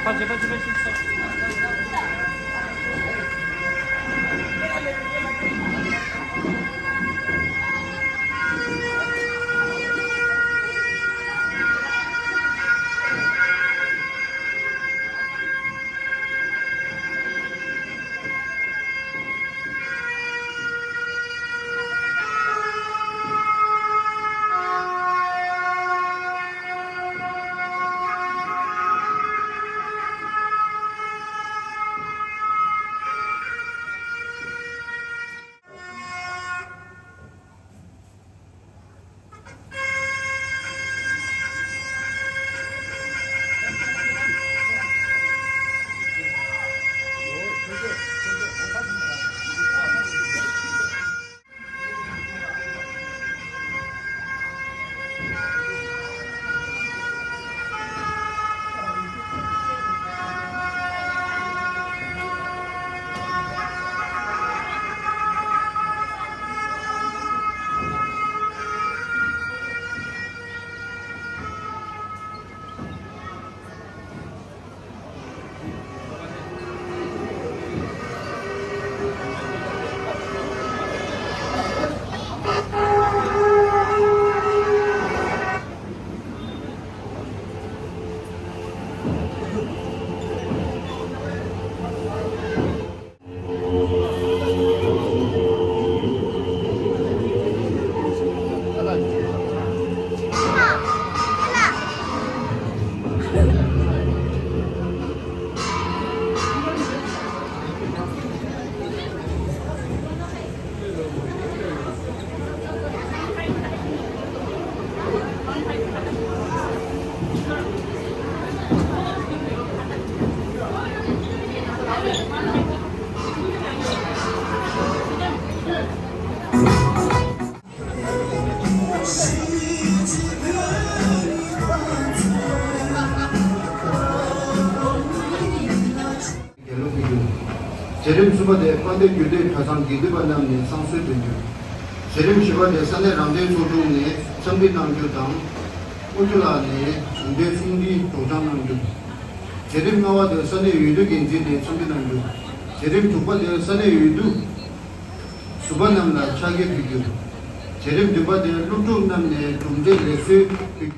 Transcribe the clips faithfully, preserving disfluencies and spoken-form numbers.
རྒྱལ་གླུ་ཕུལ་རྒྱུ། མཛད་རིམ་གསུམ་པ་དེ་དཔལ་ལྡན་རྒྱུད་སྟོད་གྲྭ་ཚང་དགེ་འདུན་པ་རྣམས་ནས་བསང་གསོལ་འདོན་རྒྱུ། མཛད་རིམ་བཞི་པ་དེ་ས་གནས་རང་བདེན་ཚོགས་དྲུང་ནས་འཚམས་འདྲི་གནང་རྒྱུ་དང་། དབུ་ཆོས་ལགས་ནས་གཞུང་འབྲེལ་གསུང་འཕྲིན་སྒྲོག་སྦྱང་གནང་རྒྱུ། མཛད་རིམ་ལྔ་པ་དེ་ས་གནས་འོས་བསྡུ་འགན་འཛིན་ནས་འཚམས་འདྲི་གནང་རྒྱུ། མཛད་རིམ་དྲུག་པ་དེ་ས་གནས་འོས་བསྡུ་ཟུར་པ་རྣམས་ལ་ཕྱག་འཁྱེར་ཕུལ་རྒྱུ། མཛད་རིམ་བདུན་པ་དེ་སློབ་ཕྲུག་རྣམས་ནས་གྲུབ་འབྲས་ལེགས་གསོལ་ཕུལ་རྒྱུ།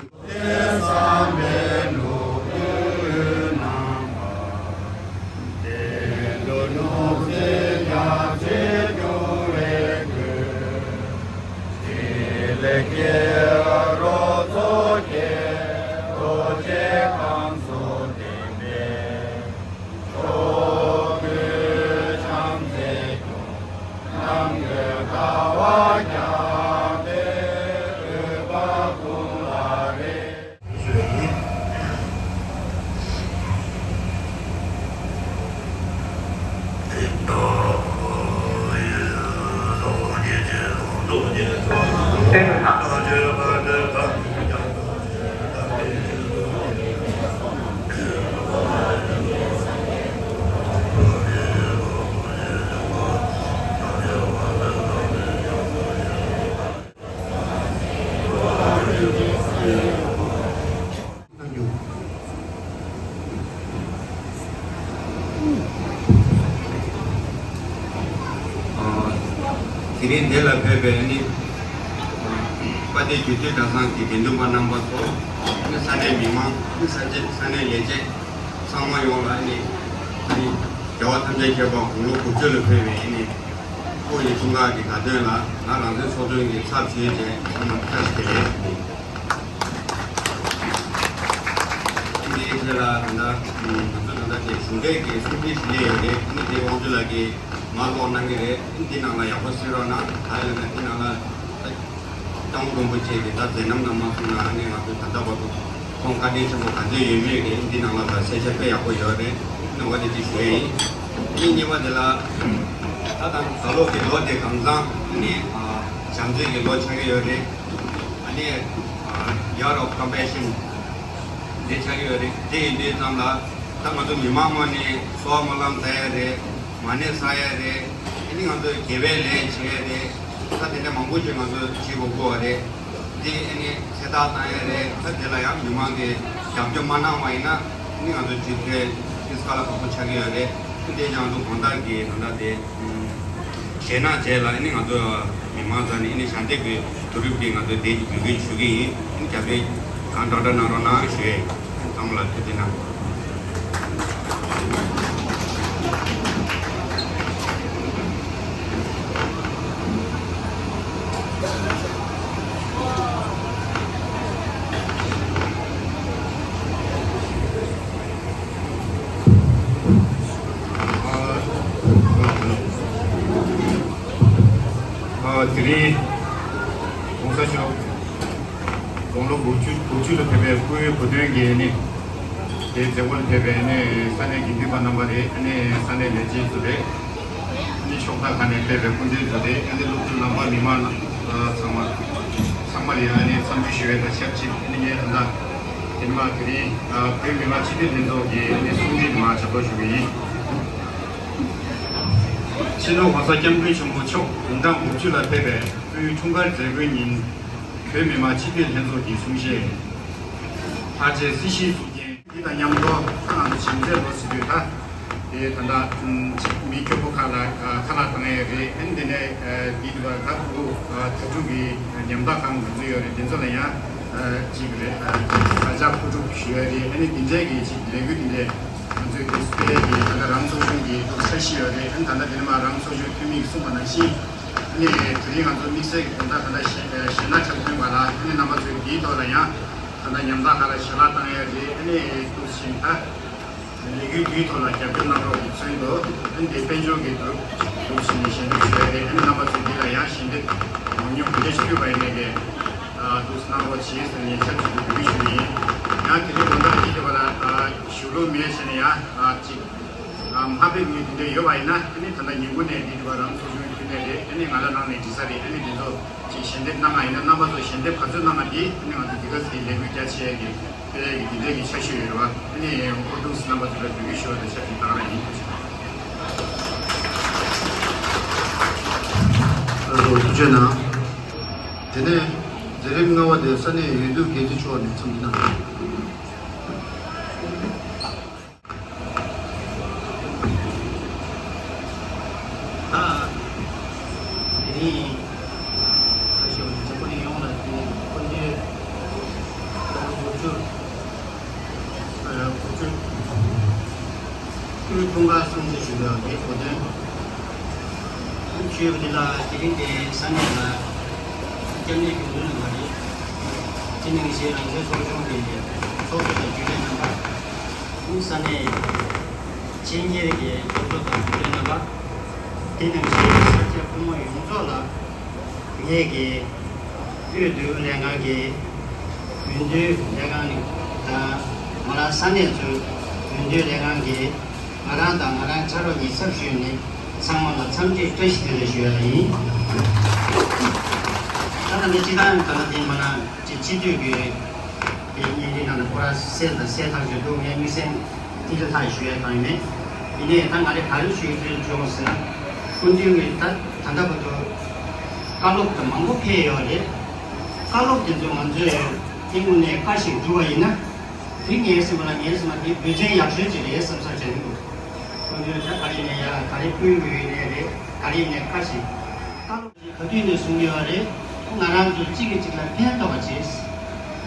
དེ་རིང་འདི་ལ་ཕེབས་པའི་ནི་དཔལ་ལྡན་རྒྱུད་སྟོད་གྲྭ་ཚང་གི་དགེ་འདུན་པ་རྣམ་པ་ཚོ། ནི་ས་གནས་མི་མང་། ནི་ས་ཆ་ས་གནས་ལས་བྱེད་ཚང་མ་ཡོངས་ལ་ནི་ནི་རྒྱལ་བ་ཐམས་ཅད་མཁྱེན་པ་དགུང་ལོ་དགུ་བཅུ་ལ་ཕེབས་པའི་ནི་སྐུ་ཡི་འཁྲུངས་སྐར་གྱི་དགའ་སྟོན་ལ་ང་རང་བཙན་ཚོགས་གཙོ་གི་ཚབ་ཞུས་བྱས་ཚང་མ་བཀྲ་ཤིས་བདེ་ལེགས་ཞུ། འདི་ཁྱེད་ལ་ད་ལྟ་ང་ཚོ་ད་ལྟ་དེ་གཞུང་འབྲེལ་གྱི་གསུང་འཕྲིན་ཞིག་སླེབས་ཡོད་རེད། ཨ་ནི་དེ་དབང་ཕྱུག་ལགས་ཀྱིས་མར་ཀློག་གནང་གི་རེད། ཨ་ནི་འདི་ནང་ལ་ཡག་པོ་གཟིགས་རོགས་གནང་། ད་ཡོད་ན་འདི་ནང་ལ་སྐྱབས་མགོན་རིན་པོ་ཆེ་གིས་ད་མཛད་རྣམ་ནང་མ་གསུངས་ན་ཨ་ནི་ང་ཚོ་ད་ལྟ་བར་དུ་ཁོང་བཀའ་དྲིན་ཆེན་པོ་ག་ཚོད་ཡོད་མེད་ཀྱི་འདི་ནང་ལ་ད་གསལ་ཆ་དཔེ་ཡག་པོ་ཡོད་རེད། ཨ་ནི་འོ་དེ་ཅིག་ཞུ་ཡ་ཡིན། ཨ་ནི་གཉིས་པ་དེ་ལ་ད་ད་ད་ལོ་གི་ལོ་དེ་གང་ཚང་ཨ་ནི་བྱམས་བརྩེ་གི་ལོ་ཆགས་ཀྱི་ཡོད་རེད། ཨ་ནི་Year of Compassion དེ་ཆགས་ཀྱི་ཡོད་རེད། དེ་ཡིན་དུས་ཙམ་ལ་ད་ང་ཚོ་མི་མང་ངོས་ནས་གསོལ་བ་སྨོན་ལམ་བཏབ་ཡ་རེད། མ་ཎི་བསགས་ཡ་རེད། ཨ་ནི་ང་ཚོ་དགེ་བའི་ལས་བྱེད་ཡ་རེད། ད་དེ་འདྲ་མང་པོ་ཞིག་ང་ཚོ་བྱེད་དགོས་ཀྱི་ཡོད་རེད། དེ་ཨ་ནི་ཚེ་ཐར་བཏང་ཡ་རེད། ད་དེ་ལ་ཡང་མི་མང་གིས་རྒྱབ་སྐྱོར་མ་གནང་བ་ཡིན་ན་ ནི་ང་ཚོ་སྤྱི་ཚོགས་ཏིས་ཁ་ལ་ཁག་པོ་ཆགས་ཀྱི་ཡོད་རེད། དེ་ཡང་ང་ཚོ་དགོང་དག་གི་ད་ལྟ་དེ་ཞེད་སྣང་བྱས་ལ་ནི་ང་ཚོ་མི་མང་ཚོ་ནི་ནི་ཞལ་འདེབས་ཀྱི་བསྡུ་རུབ་དེ་ང་ཚོ་དེ་འབོད་སྐུལ་ཞུ་གི་ཡིན། ནི་རྒྱབ་སྐྱོར་གང་དྲག་དྲག་གནང་རོགས་གནང་ཞུ་ཡ་ཡིན། ཚང་མ་ལ་ཐུགས་རྗེ་གནང་། ཨ། དེ་རིང་༸གོང་ས་མཆོག་དགུང་ལོ་དགུ་བཅུ་དགུ་བཅུ་ལ་ཕེབས་པའི་སྐུའི་གོ་སྟོན་གྱི་ནི་དེའི་མཛད་སྒོ་ལ་ཕེབས་པའི་ནི་ས་གནས་དགེ་འདུན་པ་རྣམ་པ་རེད། ནི་ས་གནས་ལས་བྱེད་ཚོ་རེད། ནི་ཕྱོགས་མཐའ་ཁག་ནས་ཕེབས་པའི་སྐུ་མགྲོན་ཚོ་རེད། ནི་སློབ་ཕྲུག་རྣམ་པ་མི་མང་རྣམ་ཚང་མ་ཚང་མ་ལ་ཡང་ནི་འཚམས་འདྲི་ཞུ་བའི་དང་ཆབས་ཅིག་ནི་ངས་ད་ལྟ་དེ་མ་དེ་རིང་བོད་མི་མང་སྤྱི་འཐུས་ལྷན་ཚོགས་ཀྱི་ནི་གསུང་འཕྲིན་མ་ཆ་ཚང་ཞུ་གི་ཡིན། སྤྱི་ནོར་༸གོང་ས་༸སྐྱབས་མགོན་ཆེན་པོ་མཆོག་དགུང་གྲངས་དགུ་བཅུ་ལ་ཕེབས་པའི་སྐུའི་འཁྲུངས་སྐར་མཛད་སྒོའི་ཉིན། བོད་མི་མང་སྤྱི་འཐུས་ལྷན་ཚོགས་ཀྱི་གསུང་བཤད། ལྷར་བཅས་སྲིད་ཞིའི་གཙུག་རྒྱན་འདི་དང་མཉམ་དུ་ཁ་ནང་དུ་བྱམས་བརྩེའི་ལོ་ཟེར་དུས་ད་དེ་ད་ལྟ་མི་སྐྱོ་པོ་ཁག་ལ་ཁ་ལག་བཏང་ཡས་རེད། ཨ་ནི་དེ་ནས་འདི་དུས་ད་ཕྲུ་གུ་དྭ་ཕྲུག་གི་ཉམ་ཐག་ཁང་ང་ཚོ་ཡོད་རེད། དེ་ཚོ་ལ་ཡང་ཅིག་རེད། ད་ལྕགས་ཕོ་ཕྲུག་ཞུ་ཡས་རེད། ཨ་ནི་དེ་འདྲའི་གི་ཅིག་ལས་འགུལ་དེ་འདྲའི་ང་ཚོའི་དེ་སྤེལ་གི་ད་ལྟ་རང་ཚོགས་ཆུང་གི་འདུག་འཆར་གཞི་ཡོད་རེད། ཨ་ནི་ད་ལྟ་དེ་ནས་མ་རང་ཚོགས་ཆུང་འཐུས་མི་གིས་གསུངས་པ་ནང་བཞིན། ཨ་ནི་དེ་རིང་ང་ཚོ་དམིགས་བསལ་གྱི་དགོང་དག་ད་ལྟ་གཞས་གཞས་སྣ་ཆགས་ཐོན་པ་ལ་ཨ་ནི་རྣམ་པ་ཚོས་འདིའི་ཐོག་ལ་ཡང་ད་ལྟ་ཉམ་ཐག་ཁག་ལ་ཞལ་ལག་བཏང་ཡས་རེད། ཨ་ནི་འདུག་བཞིན་ད་ལས་འགུལ་འདིའི་ཐོག་ལ་རྒྱབ་སྐྱོར་གནང་རོགས་ཀྱི་ཚུལ་དུ་ཨ་ནི་དེ་དཔལ་འབྱོར་གྱི་འདུག་འདུག་བཞིན་ནས་ཞལ་འདེབས་ཞུ་ཡས་རེད། ཨ་ནི་རྣམ་པ་ཚོས་འདི་ལ་ཡང་ཞལ་འདེབས་མང་ཉུང་ག་འདྲ་ཞིག་ཕུལ་བ་ཡིན་ནའི་དེ་འདུག་གནང་རོགས་བྱེད་ཟེར་ནས་ཆབས་ཅིག་ཏུ་འབོད་སྐུལ་ཞུ་གི་ཡིན། ཡང་དེ་རིང་དགོང་དག་འདི་དེ་བ་ལ་ཞུ་ལོ་མེད་བྱས་ནས་ཡང་ཅིག་མ་ཕེབས་མཁན་དེ་འདྲ་ཡོད་པ་ཡིན་ན་ཨ་ནི་ད་ལྟ་ཉིན་གུང་ནས་འདི་འདྲ་བ་རང་ཚོགས་ཆུང་ཕུལ་ནས་རེད། ཨ་ནི་ང་ལ་ནང་ནས་འདྲི་ས་རེད། ཨ་ནི་དེ་ཚོ་ཅིག་ཞལ་འདེབས་གནང་བ་ཡིན་ན་རྣམ་པ་ཚོ་ཞལ་འདེབས་ག་ཚོད་གནང་བ་དེ་ཨ་ནི་ང་ཚོ་འདི་ག་ཚོད་ལས་འགུལ་རྒྱ་ཆེ་གི་སྤེལ་ཡས་ཀྱི་འདི་འདྲ་གི་འཆར་གཞི་ཡོད་རེད་བ། ཨ་ནི་ཨོ་ཏུ་སི་རྣམ་པ་ཚོ་ལ་འབོད་སྐུལ་ཞུ་བ་དང་ཆབས་ཅིག་ད་ག་རང་ཡིན། ཐུགས་རྗེ་གནང་། དེ་ནས་མཛད་རིམ་ལྔ་པ་དེ་ས་གནས་འོས་བསྡུ་འགན་འཛིན་མཆོག་ནས་འཚམས་འདྲི་གནང་། ད་དེ་རིང་ཁ་ཤས་འཛམ་བུ་གླིང་ཡོངས་ལ་དེ་རིང་སྐུ་མདུན་ལོ་དགུ་བཅུ་དགུ་བཅུ་སྐུའི་འཁྲུངས་སྐར་སྲུང་བརྩི་ཞུ་བའི་འདིའི་གོ་སྟོན། ཞུས་པ་འདི་ལ་དེ་རིང་འདིའི་ས་གནས་ལ་སྐྱབས་གནས་གཞུང་དོན་ལ་མ་རེད། དེ་ནང་བཞིན་རང་བཙན་ཚོགས་ཆུང་གི་ཚོགས་གཙོ་དང་རྒྱུན་ལས་རྣམ་པ། ས་གནས་ཆེད་གཉེར་གྱི་སློབ་གཙོ་དང་རྒྱུན་ལས་རྣམ་པ། དེ་ནང་བཞིན་ས་སྐྱ་ཕོ་མོ་ཡོངས་རྫོགས་ལ་ངེད་ཀྱི་དབུས་འོས་བསྡུ་ལས་ཁང་གི་འོས་བསྡུ་ལས་ཁང་དང་ང་རང་ས་གནས་ཚོའི་འོས་བསྡུ་ལས་ཁང་གིས་ང་རང་དང་ང་རང་ཕྱག་རོགས་གཉིས་ཚབ་ཞུས་ནས་ཚང་མ་ལ་འཚམས་འདྲི་བཀྲ་ཤིས་བདེ་ལེགས་ཞུ་ཡ་ཡིན། ད་ལྟ་འདི་སྤྱི་བཏང་ད་ལྟ་འདི་མ་ན་སྤྱི་སྤྱི་འཐུས་ཀྱི་དེ་བརྙན་འཕྲིན་ནང་ལ་ཁོ་རང་གསལ་དང་གསལ་ཐག་ཆོད་འདུག་ངས་དམིགས་བསལ་དེ་ལ་ལྷག་ཞུ་ཡ་གང་ཡང་མེད། ཡིན་ནའི་ད་ང་རེ་ག་རེ་ཞུ་ཡི་ཟེར་བྱུང་ཟེར་ན། སྐུ་མདུན་གྱིས་ད་ད་ལྟ་བར་དུ་བཀའ་སློབ་དང་མང་པོ་ཕེབས་ཡོད་རེད། བཀའ་སློབ་དེ་ཚོ་ང་ཚོས་དེ་དངོས་གནས་བཀའ་ཞིག་བསྒྲུབས་པ་ཡིན་ན། དེ་ངའི་སེམས་ལ་ངའི་སེམས་ལ་དེ་འབད་བརྩོན་ཡག་ཤོས་ཅིག་རེད་བསམ་བསམ་བྱས་ཀྱི་འདུག་སྐུ་མདུན་ད་ག་རེ་ནས་ཡ་ག་རེ་བསྐུལ་དགོས་ཡོད་ནའི་རེད། ག་རེ་ནས་བཀའ་ཞིག་བཀའ་སློབ། ག་དུས་ནས་གསུང་གི་ཡོད་རེད། ང་རང་ཚོ་གཅིག་གིས་གཅིག་ལ་ཕན་ཐོགས་པ་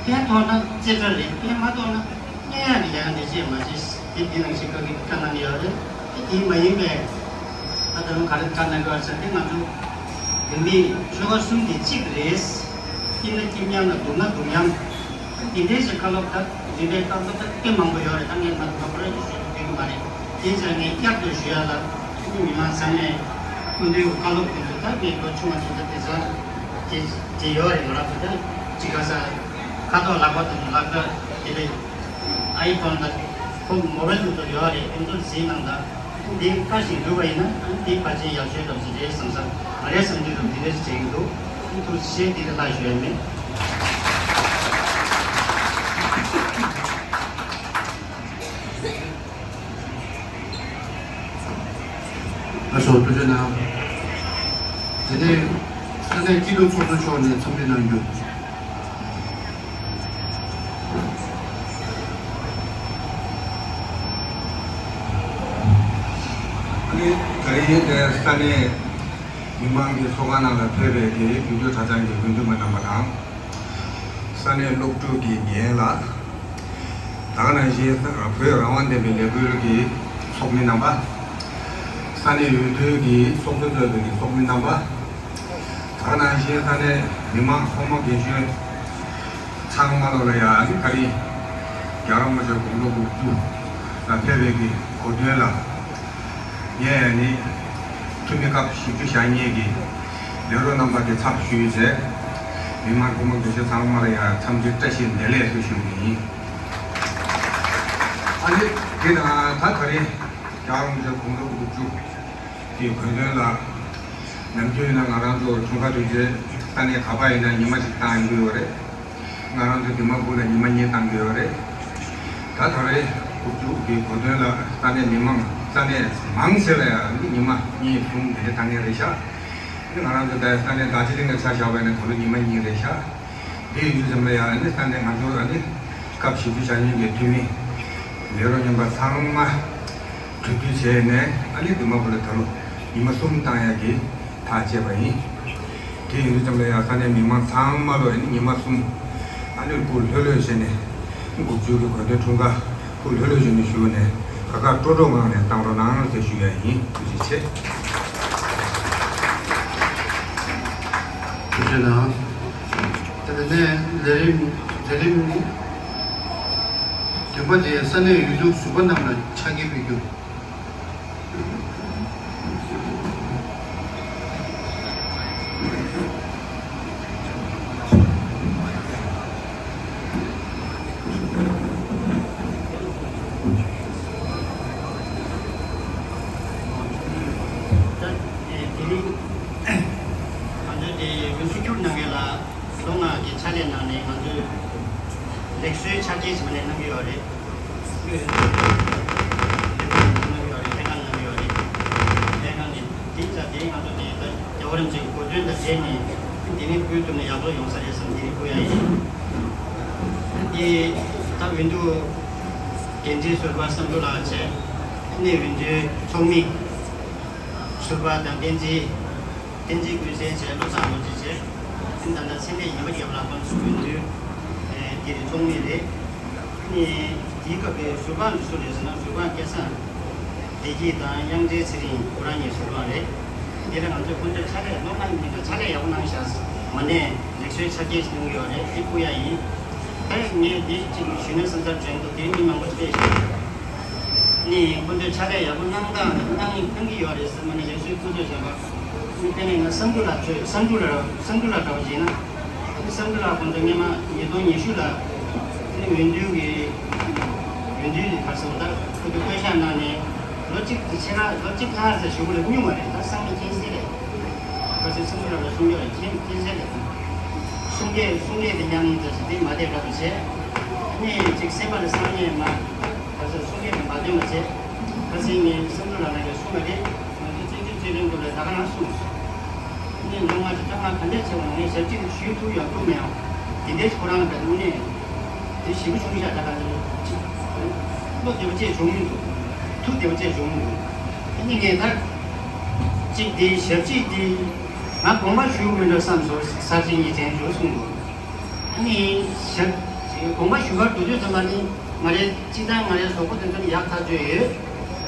བྱེད། ཕན་ཐོགས་ན་རྩེ་གྲ་རེད། ཕན་མ་ཐོགས་ན་སྨད་ཡག་གི་ལས་ཀ་འདི་བྱེད་མ་བྱེད། དེ་འདི་ནང་བཞིན་བཀའ་གི་བཀའ་གནང་གི་ཡོད་རེད། དེ་དེ་མ་ཡིན་པའི་ད་དུང་ག་རེ་བཀའ་གནང་གི་ཡོད་ཟེར་དེ་ང་ཚོ་བོད་མིའི་ཆོལ་ཁ་གསུམ་གྱི་གཅིག་རེད། སྐྱིད་ན་སྐྱིད་མཉམ་ལ་སྡུག་ན་སྡུག་མཉམ། འདི་འདྲའི་ཞིག་བཀའ་སློབ་ད་རིམ་པས་བཀའ་སློབ་ད་དཔེ་མང་པོ་ཡོད་རེད། ད་ངས་མ་མང་པོ་རེ་ཞུ་རྒྱུ་ཡོད་མ་རེད། དེ་ཚོ་ངས་བསྐྱར་དུ་ཞུ་ཡ་ལ་མི་མང་ཚང་མས་སྐུ་མདུན་གྱི་བཀའ་སློབ་དེ་ཚོ་ད་ངས་ལོ་ཆུང་བ་ཚོ་ད་དེ་ཚོ་དེ་དེ་ཡོད་རེད། ང་རང་ཚོ་ད་ཅི་ག་ས་ཁ་ཐོག་ལག་པ་དེ་ཚོ་ལག་པ་དེ་ལས་ཨའི་ཕོན་ད་ཁོ་མོ་བེལ་དེ་ཚོ་ཡོད་རེད། དེ་ཚོ་གཟིགས་གནང་ད། འདི་བཀའ་ཞིག་འདུག་པ་ཡིན་ན་འདི་ཕལ་ཆེར་ཡག་ཤོས་ཙམ་ཞིག་རེད་བསམ་ས། ང་རའི་བསམ་ཚུལ་དུ་འདི་འདྲ་ཞིག་བྱེད་ཀྱི་འདུག་ཐུགས་རྗེ་ཆེ། འདི་ལས་ལྷག་ཞུ་ཡ་མེད། ཨ་ཤོ་ཐུགས་རྗེ་གནང་། དེ་ནས་ས་གནས་སྐྱིད་སྡུག་ཚོགས་གཙོ་མཆོག་ནས་འཚམས་འདྲི་གནང་རྒྱུ། ད་རིང་དེ་ས་གནས་མི་མང་གི་ཚོགས་ཁང་ནང་ལ་ཕེབས་པའི་གི་ཡུལ་གྲུ་གྲྭ་ཚང་གི་དགོན་སྡེ་མི་རྣམ་པ་དང་། ས་གནས་སློབ་ཕྲུག་གི་རྒན་ལགས། ད་ག་ནང་བཞིན་བོད་རང་དབང་ལྡན་པའི་ལས་འགུལ་གྱི་ཚོགས་མི་རྣམ་པ། ས་གནས་འོས་བསྡུ་གི་ཚོགས་གཙོ་གཙོས་པའི་གི་ཚོགས་མི་རྣམ་པ། ད་ག་ནང་བཞིན་ས་གནས་མི་མང་ཚོགས་མི་རྒན་གཞོན་ཚང་མ་ལོ་ལ་ཡ་ཨ་ནི་ད་རིང་རྒྱལ་བ་རིན་པོ་ཆེ་དགུང་ལོ་དགུ་བཅུ་ལ་ཕེབས་པའི་གི་གོ་སྟོན་ལ། ངས་ནི་འཐུས་མི་སྐབས་བཞི་བཅུ་ཞེ་གཉིས་ཀྱི་ལས་རོགས་རྣམ་པ་གི་ཚབ་ཞུས་བྱས། མི་མང་ཚོགས་མི་རྒན་གཞོན་ཚང་མ་ལ་ཡང་འཚམས་འདྲི་བཀྲ་ཤིས་བདེ་ལེགས་ཞུ་ཞུ་གི་ཡིན། ཨ་ནི་དེ་དང་ད་ག་རེ་རྒྱལ་བ་རིན་པོ་ཆེ་དགུང་ལོ་དགུ་བཅུ་གི་གོ་སྟོན་ལ། ནམ་རྒྱུན་ཡིན་ན་ང་རང་ཚོ་འཁྲུངས་སྐར་དུས་ཆེན་ས་གནས་ག་པར་ཡིན་ན་ཉི་མ་གཅིག་བཏང་ཡོང་གི་ཡོད་རེད། ང་རང་ཚོ་དི་མ་པུར་ལ་ཉི་མ་གཉིས་བཏང་གི་ཡོད་རེད། ད་ད་རེས་དགུ་བཅུ་གི་གོ་སྟོན་ལ་ས་གནས་མི་མང་ས་གནས་མང་ཆེ་ལ་ཡང་ནི་ཉི་མ་གཉིས་གསུམ་དེ་འདྲ་བཏང་མཁན་རེད་ཤག་ཨ་ནི་ང་རང་ཚོ་ད་ས་གནས་རྡོ་རྗེ་གླིང་གི་ཆ་བཞག་པ་ཡིན་ན་ད་ལོ་ཉི་མ་གཉིས་རེད་ཤག་དེ་ཡིན་དུས་ཙམ་ལ་ཡང་ཨ་ནི་ས་གནས་ང་ཚོ་ཨ་ནི་སྐབས་བཞི་བཅུ་ཞེ་གཉིས་ཀྱི་འཐུས་མི་ལས་རོགས་རྣམ་པ་ཚང་མ་གྲོས་བསྡུར་བྱས་ནས་ཨ་ནི་དི་མ་པུར་ལ་ད་ལོ་ཉི་མ་གསུམ་བཏང་ཡག་གི་ཐག་བཅད་པ་ཡིན། དེ་ཡིན་དུས་ཙམ་ལ་ཡང་ས་གནས་མི་མང་ཚང་མ་ལོ་ཨ་ནི་ཉི་མ་གསུམ་ཨ་ནི་སྐུ་ལྷོད་ལྷོད་བྱས་ནས་དགུ་བཅུ་གི་གོ་སྟོན་འཁྲུངས་སྐར་སྐུ་ལྷོད་ལྷོད་བྱས་ནས་བཞུགས་ནས་དགའ་དགའ་སྤྲོ་སྤྲོ་ངང་ནས་བཏང་རོགས་གནང་ཟེར་ཞུ་ཡ་ཡིན། ཐུགས་རྗེ་ཆེ། ཐུགས་རྗེ་གནང་། དེ་ནས་ལས་རིམ་ལས་རིམ་བདུན་པ་དེ་ས་གནས་ཡུལ་གྲུ་ཟུར་པ་རྣམས་ལ་ཕྱག་འཁྱེར་ཕུལ་རྒྱུ། ད་དེ་རིང་ང་ཚོའི་དེ་འོས་བསྡུ་བསྐྱུར་གནང་མཁན་ལ། ལོ་ལྔ་གི་ཕྱག་ལས་གནང་ནས་ང་ཚོས་ལེགས་གསོའི་ཕྱག་འཁྱེར་ཞིག་མ་ནས་གནང་གི་ཡོད་རེད། གནང་གི་ཡོད་རེད། ལྷན་ཁང་གནང་གི་ཡོད་རེད། ལྷན་ཁང་ནས་དེ་ཙམ་དེ་ང་ཚོ་དེ་ད་རྒྱལ་བ་རིན་པོ་ཆེའི་གོ་སྟོན་དང་འབྲེལ་ནས་དེ་ནས་ཕུལ་ཐུབ་ན་ཡག་པོ་ཡོང་ས་རེད་བསམ་དེ་ནས་ཕུལ་ཡ་ཡིན། དེ་ད་འོས་བསྡུ་འགན་འཛིན་ཟུར་པ་བསམ་གྲུབ་ལགས་བྱས། དེ་ནས་འོས་བསྡུའི་ཚོགས་མི་ཟུར་པ་དང་བསྟན་འཛིན། བསྟན་འཛིན་ཀུན་གསལ་བྱས། བློ་བཟང་རྡོ་རྗེ་བྱས། ཨ་ནི་ད་ལྟ་ཚེ་འདས་ཡིན་པ་རྒྱབ་ལ་ཁོང་ཚོ་འོས་བསྡུ་ཨེ་དེ་རེད། ཚོགས་མི་རེད། ཨ་ནི་དེའི་སྐབས་ཀྱི་ཟུར་པ་འདི་སུ་རེད་ཟེར་ན། ཟུར་པ་སྐལ་བཟང་བདེ་སྐྱིད་དང་དབྱངས་ཅན་ཚེ་རིང་ཁོ་རང་གཉིས་ཟུར་པ་རེད། དེ་ལ་ང་ཚོས་ཁོང་ཚོའི་ཕྱག་ལས་ལོ་ལྔ་ཡིན་ན་ཕྱག་ལས་ཡག་པོ་གནང་ཤག་མ་ནས་ལེགས་གསོའི་ཕྱག་འཁྱེར་ཞིག་གནང་གི་ཡོད་རེད། དེ་ཕུལ་ཡ་ཡིན། ད་ངས་འདི་གཅིག་ཞུས་ན་བསམ་ཚར་དྲན་འདུག་དེ་མི་མང་པོ་ཞིག་ཕེབས་ཤག་ནི་ཁོ་ཚོས་ཕྱག་ལས་ཡག་པོ་གནང་སྟངས་གནང་གནང་གི་ཡོད་རེད་ཟེར། མ་ནི་ལེགས་གསོའི་སྐུ་ཚབ་གཞོན་པ་ནི་དེ་ནས་ང་བསམ་གྲུབ་ལགས་ཚོས། བསམ་གྲུབ་ལགས་བསམ་གྲུབ་ལགས་འདྲ་བོ་བྱས་ན། ནི་བསམ་གྲུབ་ལགས་ཁོང་ཚོ་སྔོན་མ་ཉིས་སྟོང་ཉི་ཤུ་ལ་ནི་འོས་བསྡུ་གི་འོས་བསྡུ་གི་ག་རེ་ཟེར་བ། ད་ཁོ་ཚོས་བསྐོ་བཞག་གནང་ནས་ལོ་གཅིག་གི་ཕྱེད་ཀ་ལོ་གཅིག་ལྷག་ཙམ་བཞུགས་པ་རེད། སྨྱུང་བ་རེད། ད་སང་ཉིན་མཁྱེན་གསལ་རེད། ཁ་སང་བསམ་གྲུབ་ལགས་ལ་གསུང་རྒྱུ་རེད། མཁྱེན་མཁྱེན་གསལ་རེད། གསུང་སྐད་གསུང་སྐད་དེ་ཉམས་ཡིན་ཙམ་ཞིག་དེ་མ་བསྡད་འདྲ་པོ་བྱས། ནི་གཅིག་སེམས་པ་ལ་བསམ་ཡས་མ། ཁ་སང་གསུང་སྐད་དེ་མ་འདོན་པ་བྱས། ཁ་སང་ངས་བསམ་གྲུབ་ལགས་ལ་ཡང་གསུངས་པ་རེད། ང་ཚོ་བཙན་བྱོལ་སྤྱི་ཚོགས་ནང་ལ་ད་ག་རང་གསུངས་སོང་། ནི་ལོ་ལྔ་ཅིག་སྐྱོང་ང་ག་འདྲས་བྱས་པ་ན་ངས་ཞབས་ཕྱི་ཞུ་ཐུབ་ཡོང་ཐུབ་མེད་ཡང་། དེ་འདྲས་ཁོ་རང་ལ་དངོས་གནས་དེ་ཞེ་པོ་བྱུང་ཤག་ད་ག་ཚོད་བློ་བདེ་པོ་བྱས་བྱུང་མི་འདུག་ཐུགས་བདེ་པོ་བྱས་བྱུང་མི་འདུག་ནི་ངས་ད་གཅིག་དེ་ཞབས་ཕྱི་དེ་ང་དགོངས་པ་ཞུ་མི་འདུག་བསམ་སོང་། ས་ཆེན་གྱིས་དྲན་བྱུང་གསུངས་འདུག་ཨ་ནི་ཞབས་དགོངས་པ་ཞུ་བར་འགྲོ་དུས་ཙམ་པ་ནི་ང་རའི་སྤྱི་བཏང་ང་རའི་གཟུགས་པོ་དེ་ཚོ་ནི་ཡག་ཐག་ཆོད་ཡོད།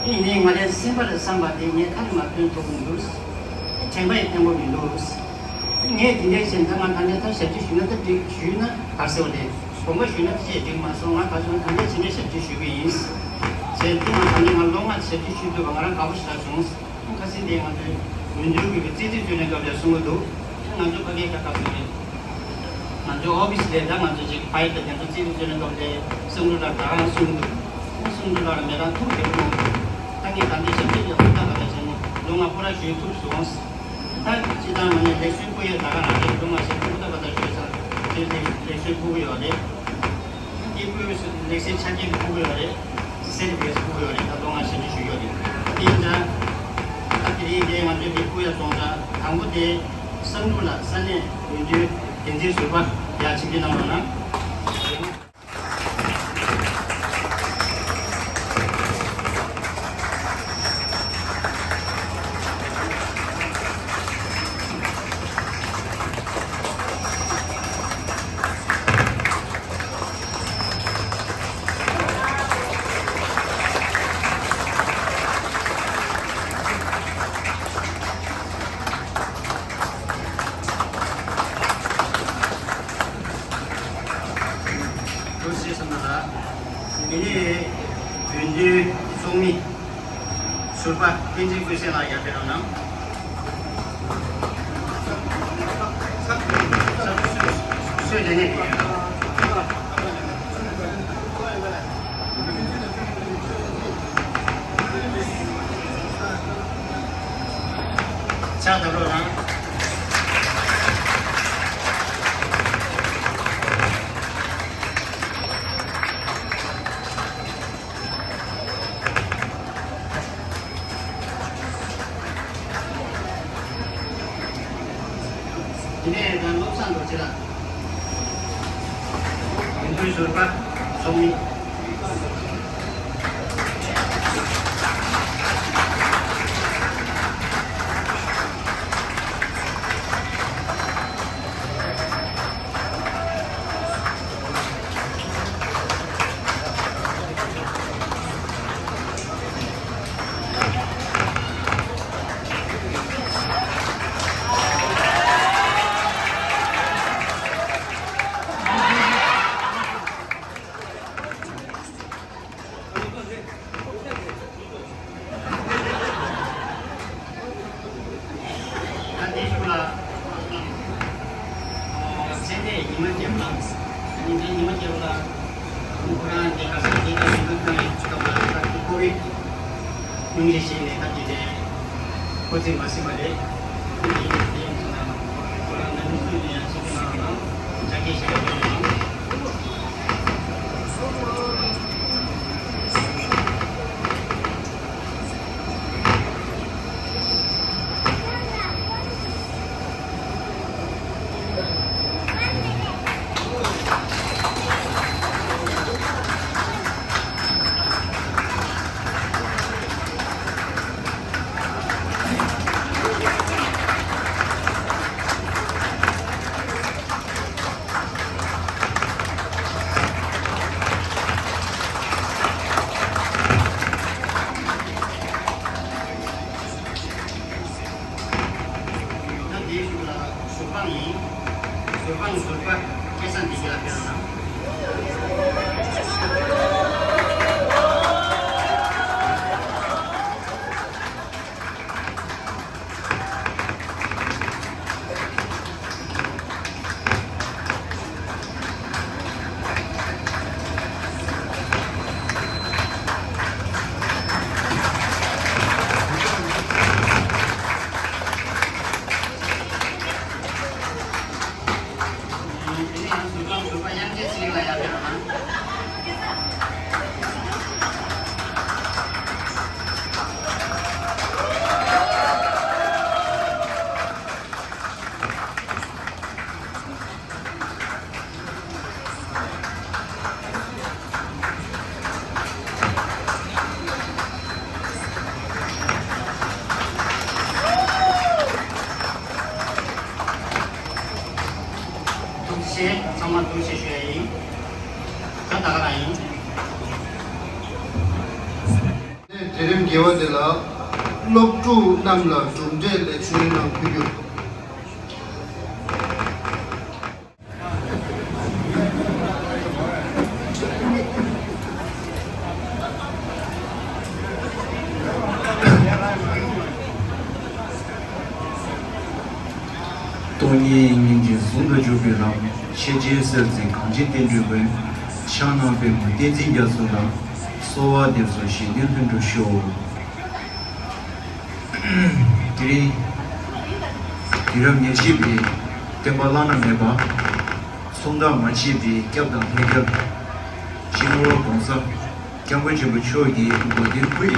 ཨ་ནི་ང་རའི་སེམས་པ་ལ་བསམ་པ་དེ་ངས་ཁ་ནས་མ་ཐོན་ཐུབ་ཀྱི་མི་འདུག་དྲན་པ་ཡང་བརྟན་པོ་མི་འདུག་ངས་དེ་འདྲའི་བྱས་ད་ང་ད་ནས་ད་ཞབས་ཕྱི་ཞུས་ན་ད་འགྲིག་ཞུས་ན་ག་རེ་ཟེར་བ་རེད། དགོངས་པ་ཞུས་ན་ད་ཅིག་འགྲིག་མ་སོང་། ང་ག་སོང་ད་འདྲས་བྱས་ནས་ཞབས་ཕྱི་ཞུ་གི་ཡིན། བྱས་ཏེ་ང་ད་ནས་ང་ལོ་ལྔ་ཞབས་ཕྱི་ཞུས་ཐུབ་པ་ང་རང་དགའ་པོ་ཞེ་དྲག་བྱུང་། ཁ་སང་དེ་ང་ཚོའི་འོས་བསྡུ་གི་རྩིས་རྩིས་རྩོད་ལེན་སྐབས་ལ་གསུང་གི་འདུག་ང་ཚོ་ཕ་གིའི་ཁ་ཁ་སོང་རེད། ང་ཚོའི་ཨོ་ཕི་སི་ལས་ད་ང་ཚོ་ཅིག་ཕ་ཡི་ད་དེ་ཚོ་རྩིས་རྩིས་རྩོད་ལེན་སྐབས་ལ་བསམ་བློ་ལ་ད་ག་རང་གསུང་གི་འདུག་ང་བསམ་བློ་ལ་མེ་རང་ཐུག་དེ་གི་མོ་ད་ངས་ད་འདི་ཞབས་ཕྱི་ལ་ཧུར་ཐག་པ་ད་བྱས་ནས་ལོ་ལྔ་སྐོར་ར་ཞུས་ཐུབ་སོང་། ད་སྤྱི་བཏང་མ་ནས་ལེགས་གསོལ་ཕུལ་ཡས་ད་ག་རང་རེད། ལོ་ལྔ་ཞིག་ཧུར་ཐག་པ་ད་ཞུས་ཚར་དེ་ལེགས་གསོལ་ཕུལ་གི་ཡོད་རེད། འདི་ཕུལ་ལེགས་སེལ་ཆ་རྐྱེན་ཕུལ་གི་ཡོད་རེད། སེར་བེས་ཕུལ་གི་ཡོད་རེད། ད་ལོ་ལྔ་ཞིག་ཞུ་ཡོད་རེད། འདི་འདྲ་ད་དེ་རིང་དེ་ང་ཚོས་འདི་ཕུལ་ཡ་སོང་ཙང་དང་པོ་དེ་བསམ་གྲུབ་ལགས་ས་གནས་འོས་བསྡུའི་འགན་འཛིན་ཟུར་པ་ཡར་ཆིབས་བསྒྱུར་གནང་རོགས་གནང་། དགེ་འདུན་ཚོགས་མི་ཟུར་པ་བསྟན་འཛིན་ཀུན་གསལ་ལགས་ཡར་ཕེབས་རོགས་གནང་། སུས་ལས་གནས་ཕེབས་ཡོད་ན། ཕྱག་བརྡབ་རོགས་གནང་། དེ་ནས་ད་བློ་བཟང་རྡོ་རྗེ་ལགས། དགེ་འདུན་ཟུར་པ་ཚོགས་མི། ད་དེ་ཞུ་ལ། ཨོ། ཚེ་འདས་ཉི་མ་རྒྱལ་པོ་ལགས། ཨ་ནི་དེ་ཉི་མ་རྒྱལ་པོ་ལགས། ཁོ་རང་དེ་ག་ས་དེ་ག་ཡིན་ན་ཁོ་རང་ཡང་ཅི་ག་མ་ལ་ད་དེ་ཁོ་རེད། སྙུང་གཞི་བཞེས་ནས་ད་དེ་དེ་ཁོ་ཚོས་མ་ཟིན་པ་རེད། དེ་ཡིན་དེ་ཡིན་ཟེར་ན་ཁོ་རང་ནང་མི་སུ་ཡིན་ཡང་ཅི་ག་ན་ལ་ཅག་གེ་ཞེ་ག་ཡོད་ན། ད་དེའི་གཞུག་ལ་ཟུར་དཔང་ཡིན། ཟུར་དཔང་ཟུར་པ་སྐལ་བཟང་བདེ་སྐྱིད་ལགས་ཕེབས་རོགས་གནང་། ཐུགས་རྗེ་ཆེ། ཚང་མ་ཐུགས་རྗེ་ཆེ་ཞུ་ཡ་ཡིན། ད་ད་ག་རང་ཡིན། གྲལ་རིམ་བརྒྱད་པ་དེ་ལ་སློབ་ཕྲུག་རྣམས་ལ་གྲུབ་འབྲས་ལེགས་ཤོམ་གནང་ཕུལ་རྒྱུ། སྟོང་ཉིད་སྙིང་རྗེ་ཟུང་དུ་འཇུག་པའི་ལམ། ཤེས་བྱའི་གསེར་བཙན་གངས་ཅན་བསྟན་འགྲོའི་མགོན། ཕྱག་ན་པདྨོ་བསྟན་འཛིན་རྒྱ་མཚོ་ལ། གསོལ་བ་འདེབས་སོ་བཞེད་དོན་ལྷུན་གྲུབ་ཤོག། དེ་རིང་དུས་རབས་ཉེར་གཅིག་པའི་བསྟན་པ་བླ་ན་མེད་པ། མཚུངས་ཟླ་མ་མཆིས་པའི་སྐྱབས་དང་ལྷ་སྐལ། སྤྱི་ནོར་༸གོང་ས་༸སྐྱབས་མགོན་ཆེན་པོ་མཆོག་གི་དགོངས་དོན་སྐུ་ཡི་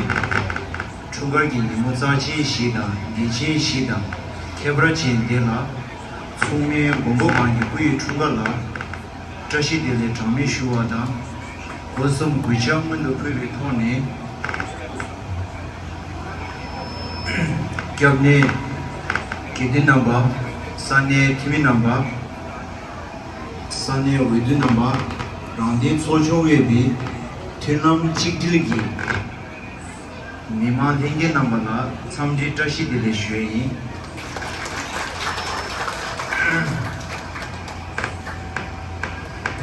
འཁྲུངས་སྐར་གྱི་ཉིན་མོ་རྩ་ཆེན་ཞིག་དང་གལ་ཆེན་ཞིག་དང་ཁྱད་པར་ཅན་འདི་ལ། ཚོགས་མིའི་མགོན་པོ་གང་གི་སྐུ་ཡི་འཁྲུངས་སྐར་ལ་བཀྲ་ཤིས་བདེ་ལེགས་གྲངས་མེད་ཞུ་བ་དང་། སྒོ་གསུམ་གུས་ཕྱག་སྔོན་དུ་ཕུལ་བའི་ཐོག་ནས། སྐྱབས་གནས་དགེ་འདུན་རྣམ་པ། ས་གནས་འཐུས་མི་རྣམ་པ། ས་གནས་འོས་བསྡུ་རྣམ་པ། རང་བདེན་ཚོགས་ཆུང་དབུས་པའི་མཐུན་ལམ་གཅིག་སྒྲིལ་གྱི་མི་མང་ལྷན་རྒྱས་རྣམ་པ་ལ་འཚམས་འདྲིའི་བཀྲ་ཤིས་བདེ་ལེགས་ཞུ་ཡས་ཡིན།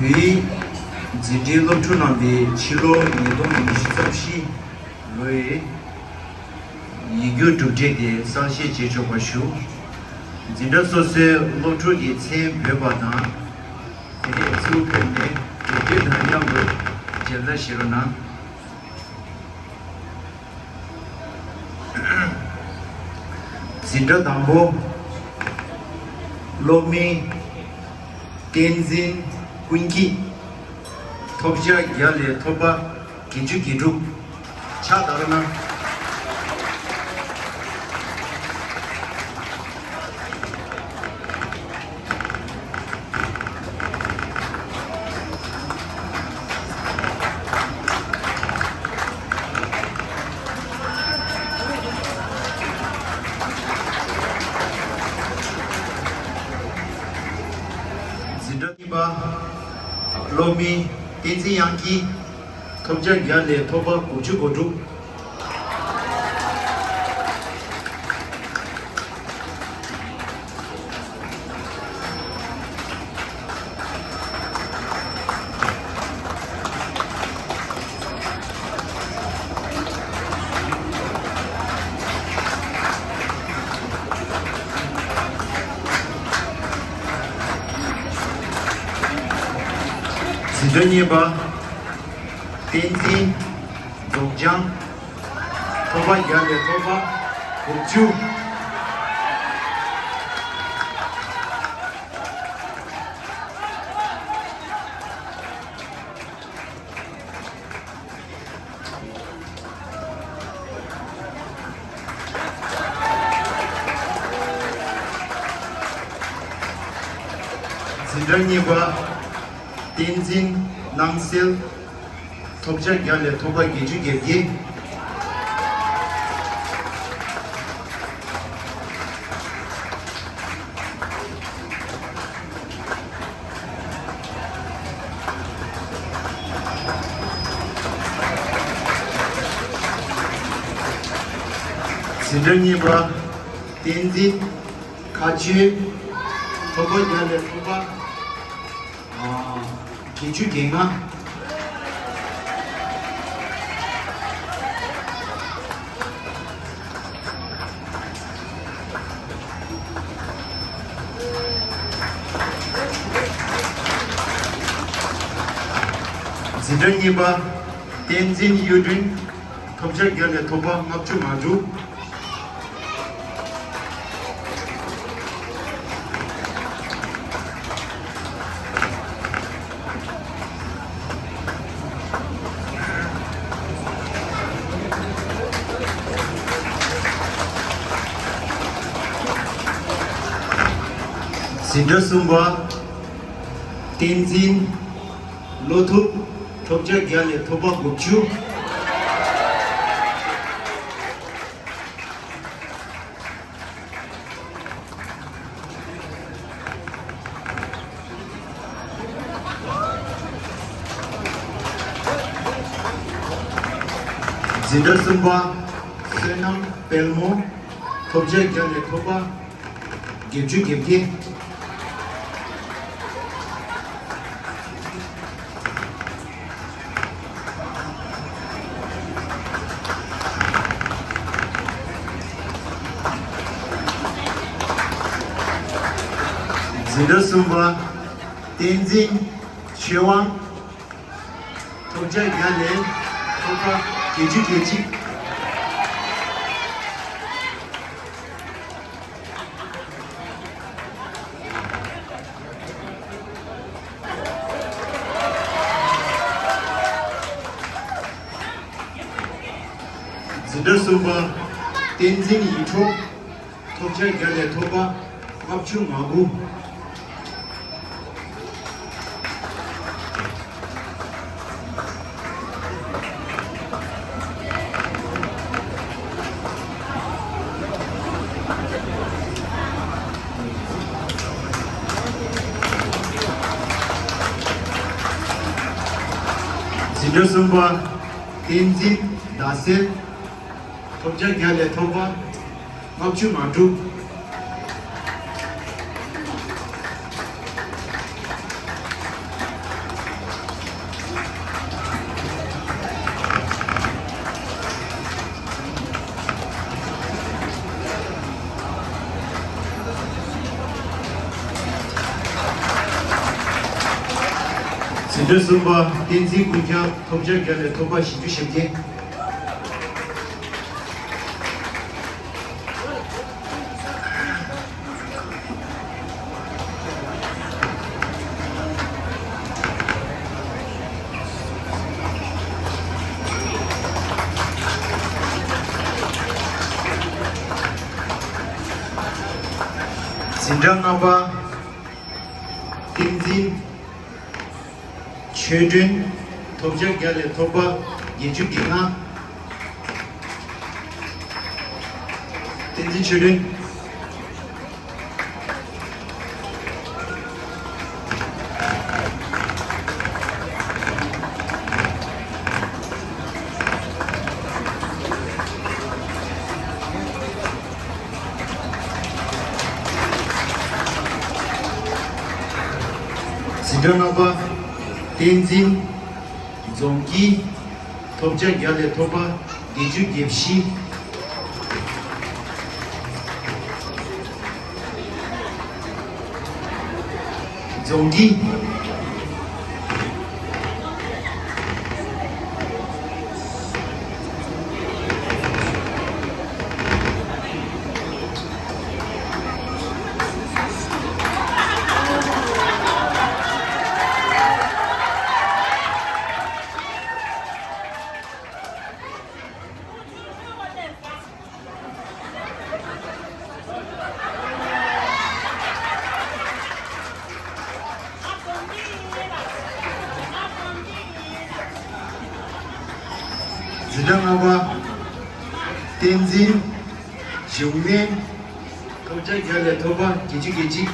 བོད་ཡིག་ འཛིན་གྲྭའི་སློབ་ཕྲུག་རྣམ་པས་ཕྱི་ལོ་ཉིས་སྟོང་ཉི་ཤུ་རྩ་བཞི་ལོའི་ཡིག་རྒྱུགས་གྲུབ་འབྲས་དེ་གསལ་བཤད་བྱེད་ཆོག་པ་ཞུ། འཛིན་གྲྭ་སོ་སོའི་སློབ་ཕྲུག་གི་མཚན་འབོད་པ་དང་། དེ་ནས་ཚུར་ཕེབས་ནས་གྲུབ་འབྲས་དང་མཉམ་དུ་མཇལ་དར་བཞེས་རོགས་གནང་། འཛིན་གྲྭ་དང་པོ། སློབ་མིང་། བསྟན་འཛིན་ཀུན་སྐྱིད། ཐོབ་བརྒྱ་བརྒྱ་ལས་ཐོབ་པ་བརྒྱད་ཅུ་གྱ་དྲུག་ཕྱག་བརྡབ་རོགས་གནང་། འཛིན་གྲྭ་གཉིས་པ། སློབ་མིང་བསྟན་འཛིན་དབྱངས་སྐྱིད། ཐོབ་བརྒྱ་བརྒྱ་ལས་ཐོབ་པ་དགུ་བཅུ་གོ་དྲུག་འཛིན་གྲྭ་གཉིས་པ། བསྟན་འཛིན་རྫོགས་བྱང་། ཐོབ་པ་བརྒྱ་ལས་ཐོབ་པ་དགུ་བཅུ། འཛིན་གྲྭ་གཉིས་པ། བསྟན་འཛིན་སྣང་གསལ། ཐོབ་བརྒྱ་བརྒྱ་ལས་ཐོབ་པ་བརྒྱད་ཅུ་གྱ་བརྒྱད། འཛིན་གྲྭ་གཉིས་པ། བསྟན་འཛིན་མཁའ་སྤྱོད། ཐོབ་པ་བརྒྱ་ལས་ཐོབ་པ་ཨ། བརྒྱད་ཅུ་གྱ་ལྔ། འཛིན་གྲྭ་གཉིས་པ། བསྟན་འཛིན་གཡུ་སྒྲོན། ཐོབ་བརྒྱ་བརྒྱ་ལས་ཐོབ་པ་ལྔ་བཅུ་ང་དྲུག་འཛིན་གྲྭ་གསུམ་པ། བསྟན་འཛིན་བློ་ཐུབ། ཐོབ་བརྒྱ་བརྒྱ་ལས་ཐོབ་པ་དགུ་བཅུ། འཛིན་གྲྭ་གསུམ་པ། བསོད་ནམས་དཔལ་མོ། ཐོབ་བརྒྱ་བརྒྱ་ལས་ཐོབ་པ་བརྒྱད་ཅུ་གྱ་བརྒྱད། འཛིན་གྲྭ་གསུམ་པ། བསྟན་འཛིན་ཆོས་དབང་། ཐོབ་བརྒྱ་བརྒྱ་ལས་ཐོབ་པ་བརྒྱད་ཅུ་གྱ་གཅིག། འཛིན་གྲྭ་གསུམ་པ། བསྟན་འཛིན་ཡིད་འཕྲོག། ཐོབ་བརྒྱ་བརྒྱ་ལས་ཐོབ་པ་ལྔ་བཅུ་ང་དགུ། འཛིན་གྲྭ་གསུམ་པ། བསྟན་འཛིན་ཟླ་གསལ། ཐོབ་བརྒྱ་བརྒྱ་ལས་ཐོབ་པ་ལྔ་བཅུ་ང་དྲུག། གསུམ་པ་བསྟན་འཛིན་ཀུན་ཁྱབ། ཐོབ་བརྒྱ་བརྒྱ་ལས་ཐོབ་པ་བཞི་བཅུ་ཞེ་བརྒྱད། འཛིན་གྲྭ་ལྔ་པ་བསྟན་འཛིན་ཆོས་སྒྲོན། ཐོབ་བརྒྱ་བརྒྱ་ལས་ཐོབ་པ་བརྒྱད་ཅུ་གྱ་ལྔ། བསྟན་འཛིན་ཆོས་སྒྲོན། འཛིན་གྲྭ་ལྔ་པ་བསྟན་འཛིན་འཛོམས་སྐྱིད། ཐོབ་བརྒྱ་བརྒྱ་ལས་ཐོབ་པ་བརྒྱད་ཅུ་གྱ་བཞི། འཛོམས་སྐྱིད། འཛིན་གྲྭ་ལྔ་པ་བསྟན་འཛིན་འབྱུང་གནས། ཐོབ་བརྒྱ་བརྒྱ་ལས་ཐོབ་པ་བརྒྱད་ཅུ་གྱ་གཅིག།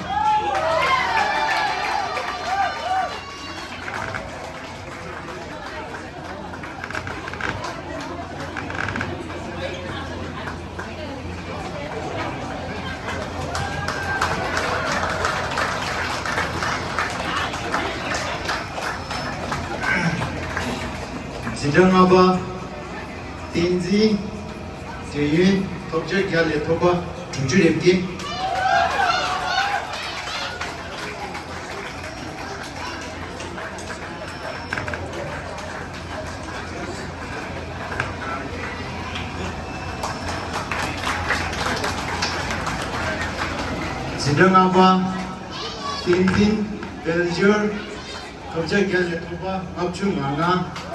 འཛིན་གྲྭ་ལྔ་པ་བསྟན་འཛིན་དོན་ཡོད། ཐོབ་བརྒྱ་བརྒྱ་ལས་ཐོབ་པ་དྲུག་ཅུ་རེ་བརྒྱད། འཛིན་གྲྭ་ལྔ་པ་བསྟན་འཛིན་དཔལ་འབྱོར། ཐོབ་བརྒྱ་བརྒྱ་ལས་ཐོབ་པ་ལྔ་བཅུ་ང་ལྔ།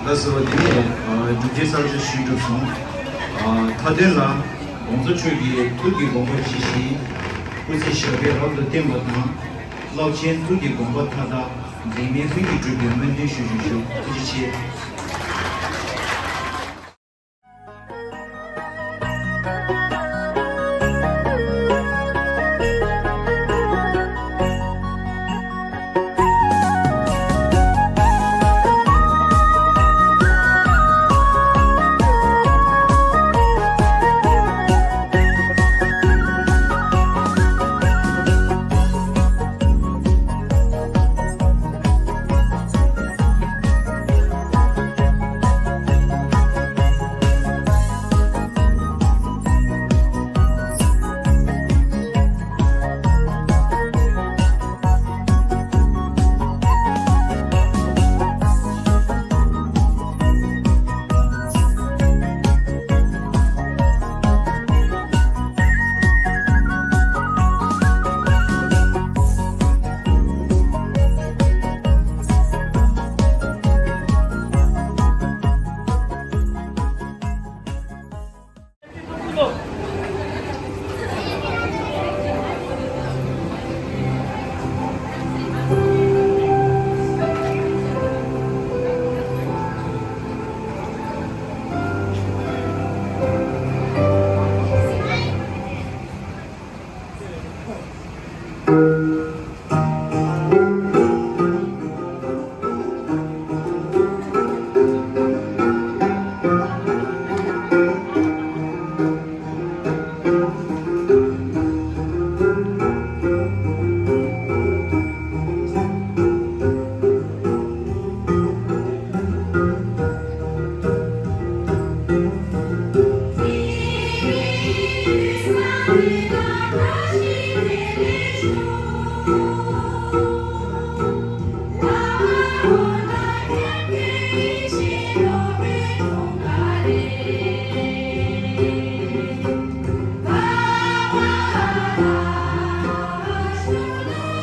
ལགས་སོ། དེ་ནས་ཨ་སྒྲུབ་བརྒྱུད་གསར་བཅོས་ཞུས་གྲུབ་སོང་། ཨ་མཐའ་དོན་ལ་༸གོང་ས་མཆོག་གིས་ཐུགས་ཀྱི་དགོངས་པ་ཇི་བཞིན་སྐུ་ཚེ་ཞབས་པད་རབ་ཏུ་བརྟན་པ་དང་། རླབས་ཆེན་ཐུགས་ཀྱི་དགོངས་པ་མཐའ་དག་འཛིན་མའི་ལྷུན་གྱིས་གྲུབ་པའི་སྨོན་འདུན་ཞུ་ཞུ་ཞུ། ཐུགས་རྗེ་ཆེ།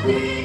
ཐུགས་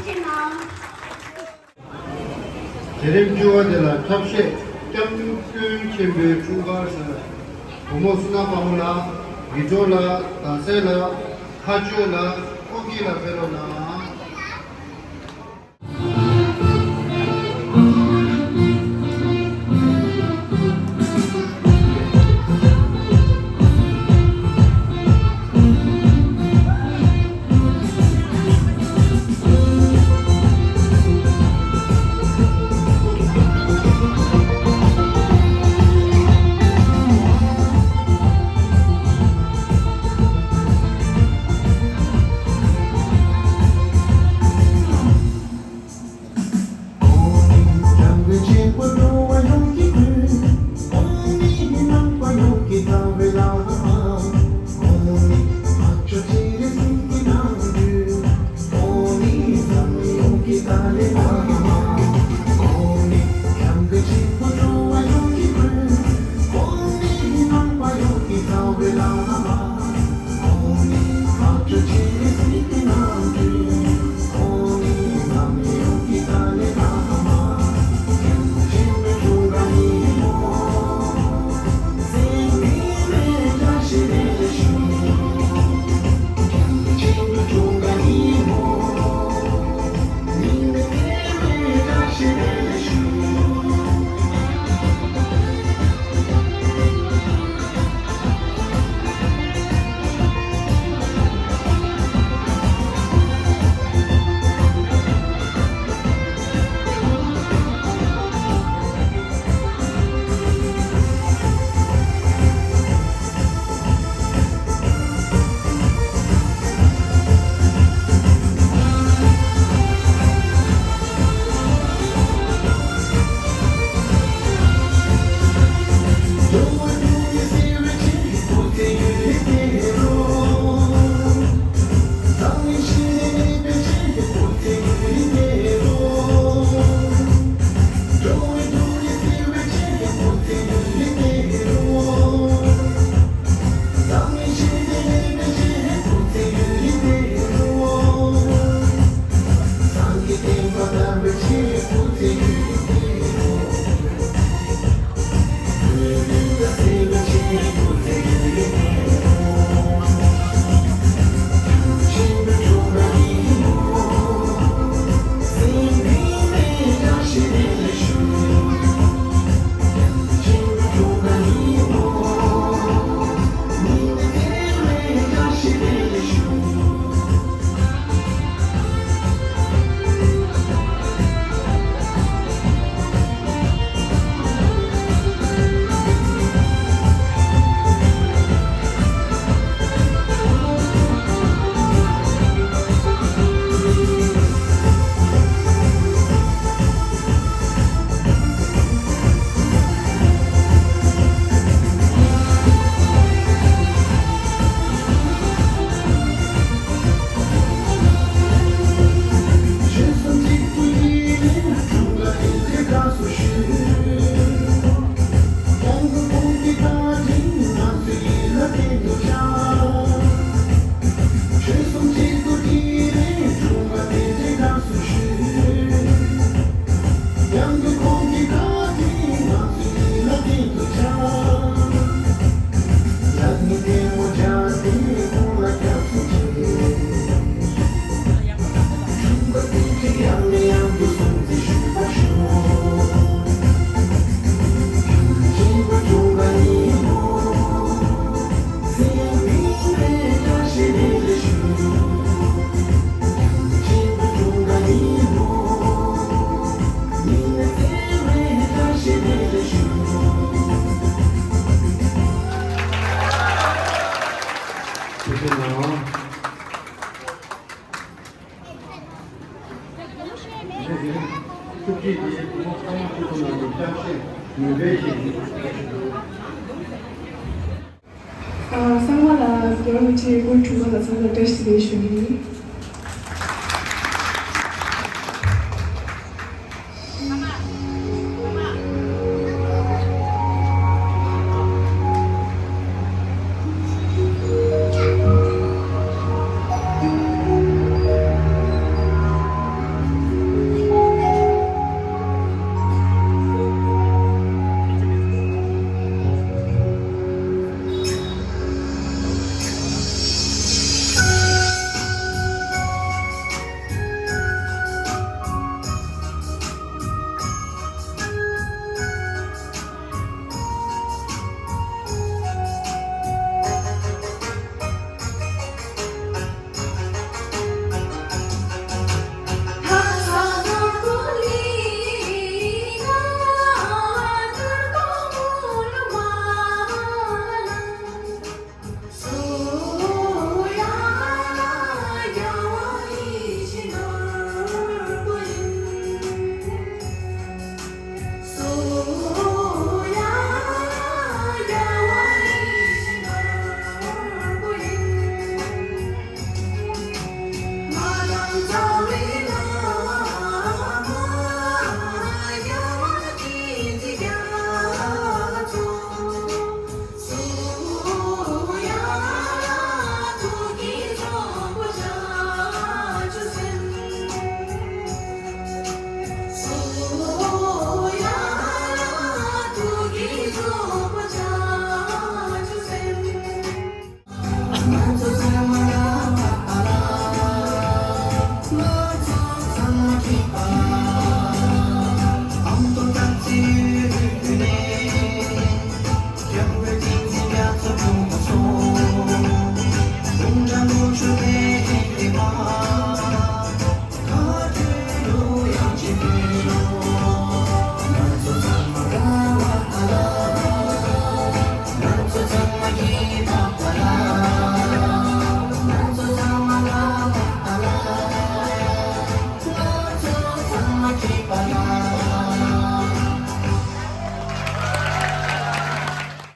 རྗེ་གནང་། གྲལ་རིམ་བཅུ་པ་དེ་ལ་འཁྲབ་གཞས་སྐྱབས་མགོན་ཆེན་པོའི་འཁྲུངས་སྐར་ཟེར། བུ་མོ་བསོད་ནམས་དཔལ་མོ་ལགས། དགེ་སྒྲོལ་ལགས། ཟླ་གསལ་ལགས། མཁའ་སྤྱོད་ལགས། ཨོ་ཀི་ལགས། ཕེབས་རོགས་གནང་། ཨ། ཚང་མ་ལ་རྒྱལ་བ་རིན་པོ་ཆེའི་སྐུའི་དྲུང་པ་ལ་ཚང་མ་ལ་བཀྲ་ཤིས་བདེ་ལེགས་ཞུ་གི་ཡིན།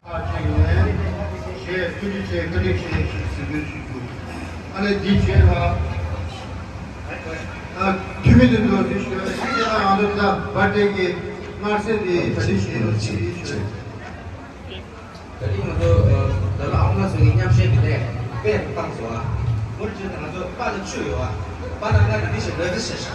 ཁག་ཅིག་ནས་ཞེས་ཐུགས་རྗེ་ཆེ། བཀའ་དྲིན་ཆེ་ཞེས་གཟིགས་འབུལ་ཞུ་རྒྱུ། ཨ་ནི་འདི་རྗེས་ལ་ཨ་འཐུས་མི་འདི་ཚོ་འདི་ཞུ་ཡ་ཞིག་ཡང་ང་ཚོ་ད་བར་དེ་གི་མངར་ཟས་འདི་ག་འདྲ་ཞིག་ཡོད་ཅེས་ཞུ། ད་རིང་ང་ཚོ་ད་ལོ་ཨ་མ་ཚོ་གི་མཉམ་བཞད་ཀྱི་ལས་དཔེ་བཏང་སོང་ཨ། མུར་ཅིག་ད་ང་ཚོ་པ་ལ་ཆུ་ཡོད་ཨ། པ་ན་ང་གི་འདི་ཞིག་ལོས་འདི་ཞིག་ཤ།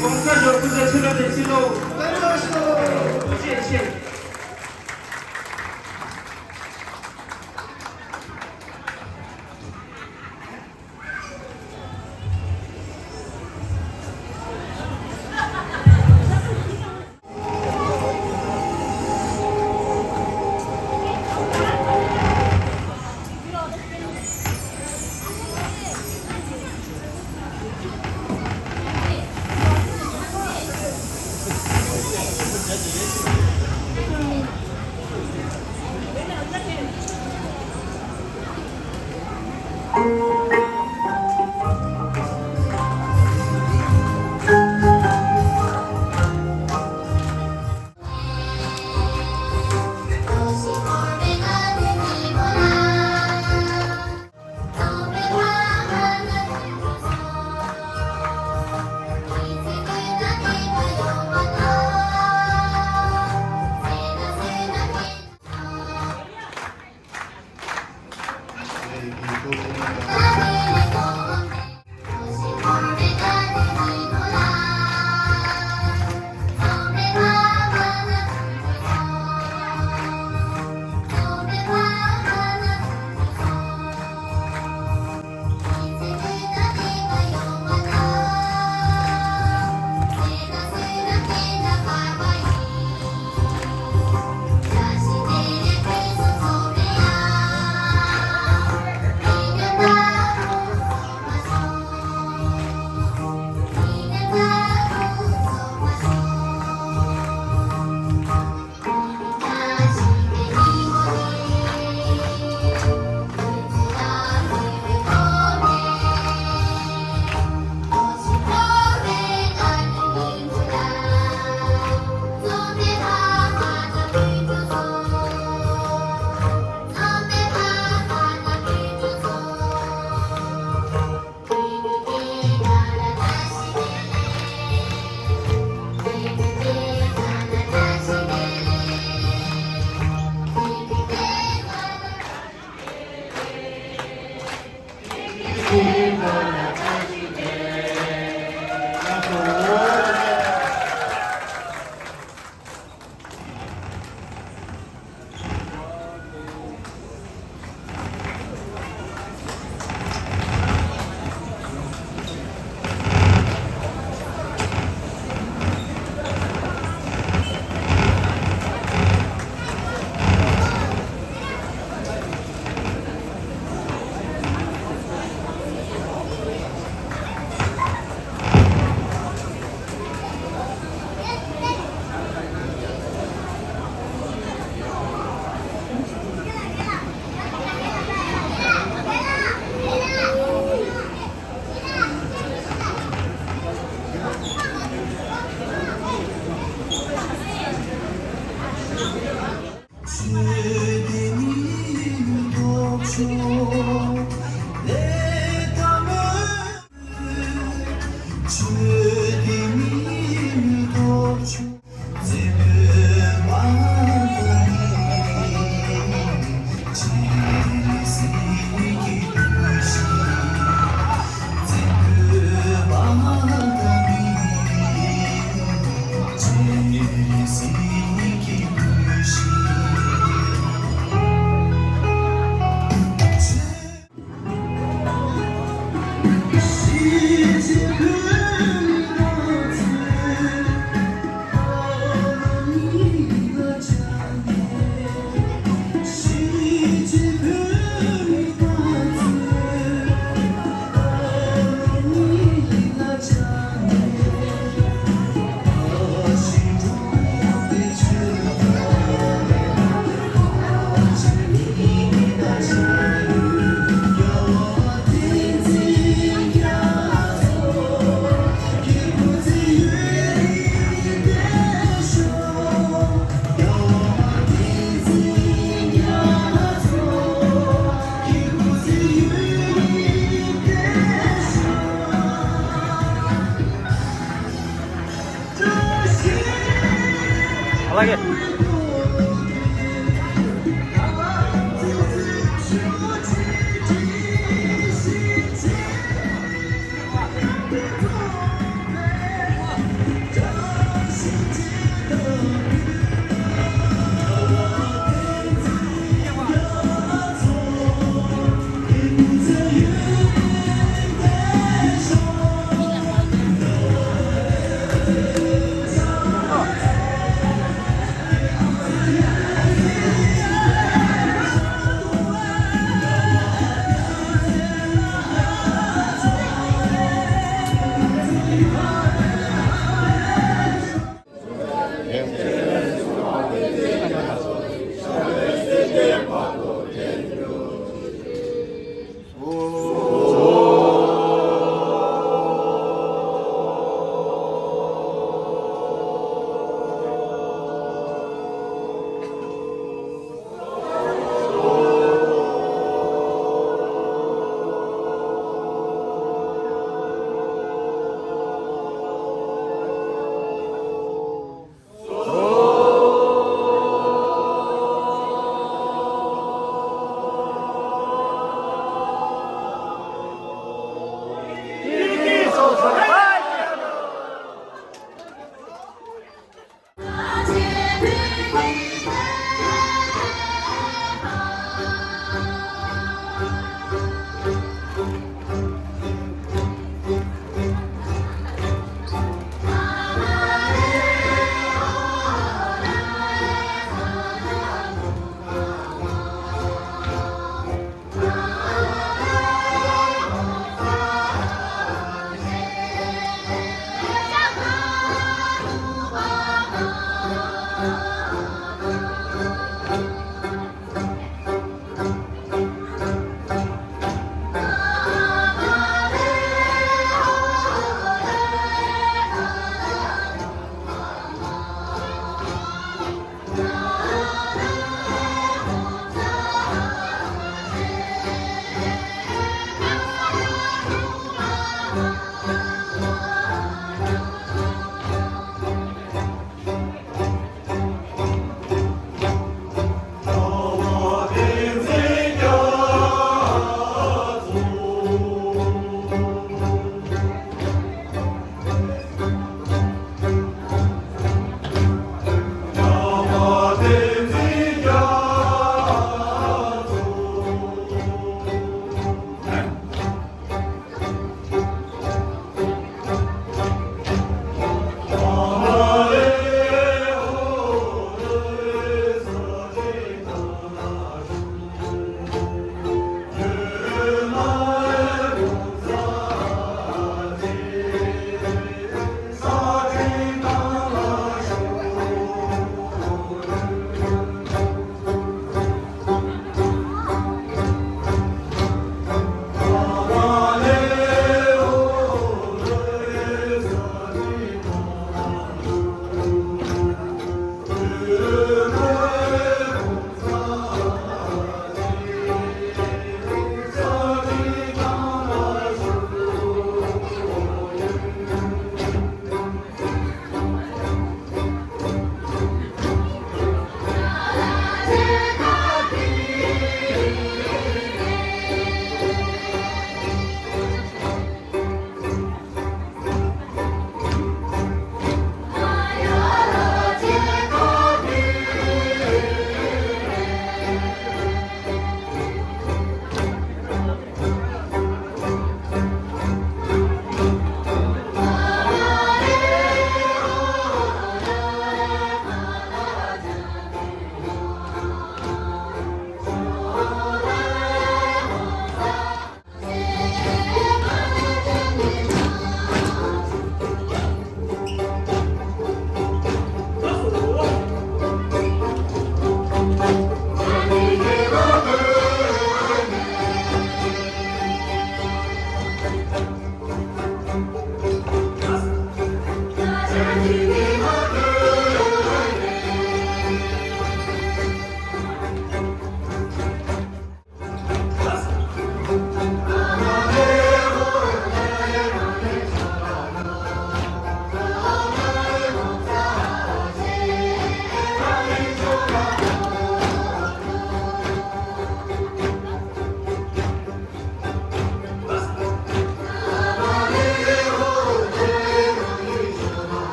གོང་ས་མཆོག་སྐུ་ཚེ་ཁྲི་ལོ་ནས་ཁྲི་ལོ། ཐུགས་རྗེ་ཆེ།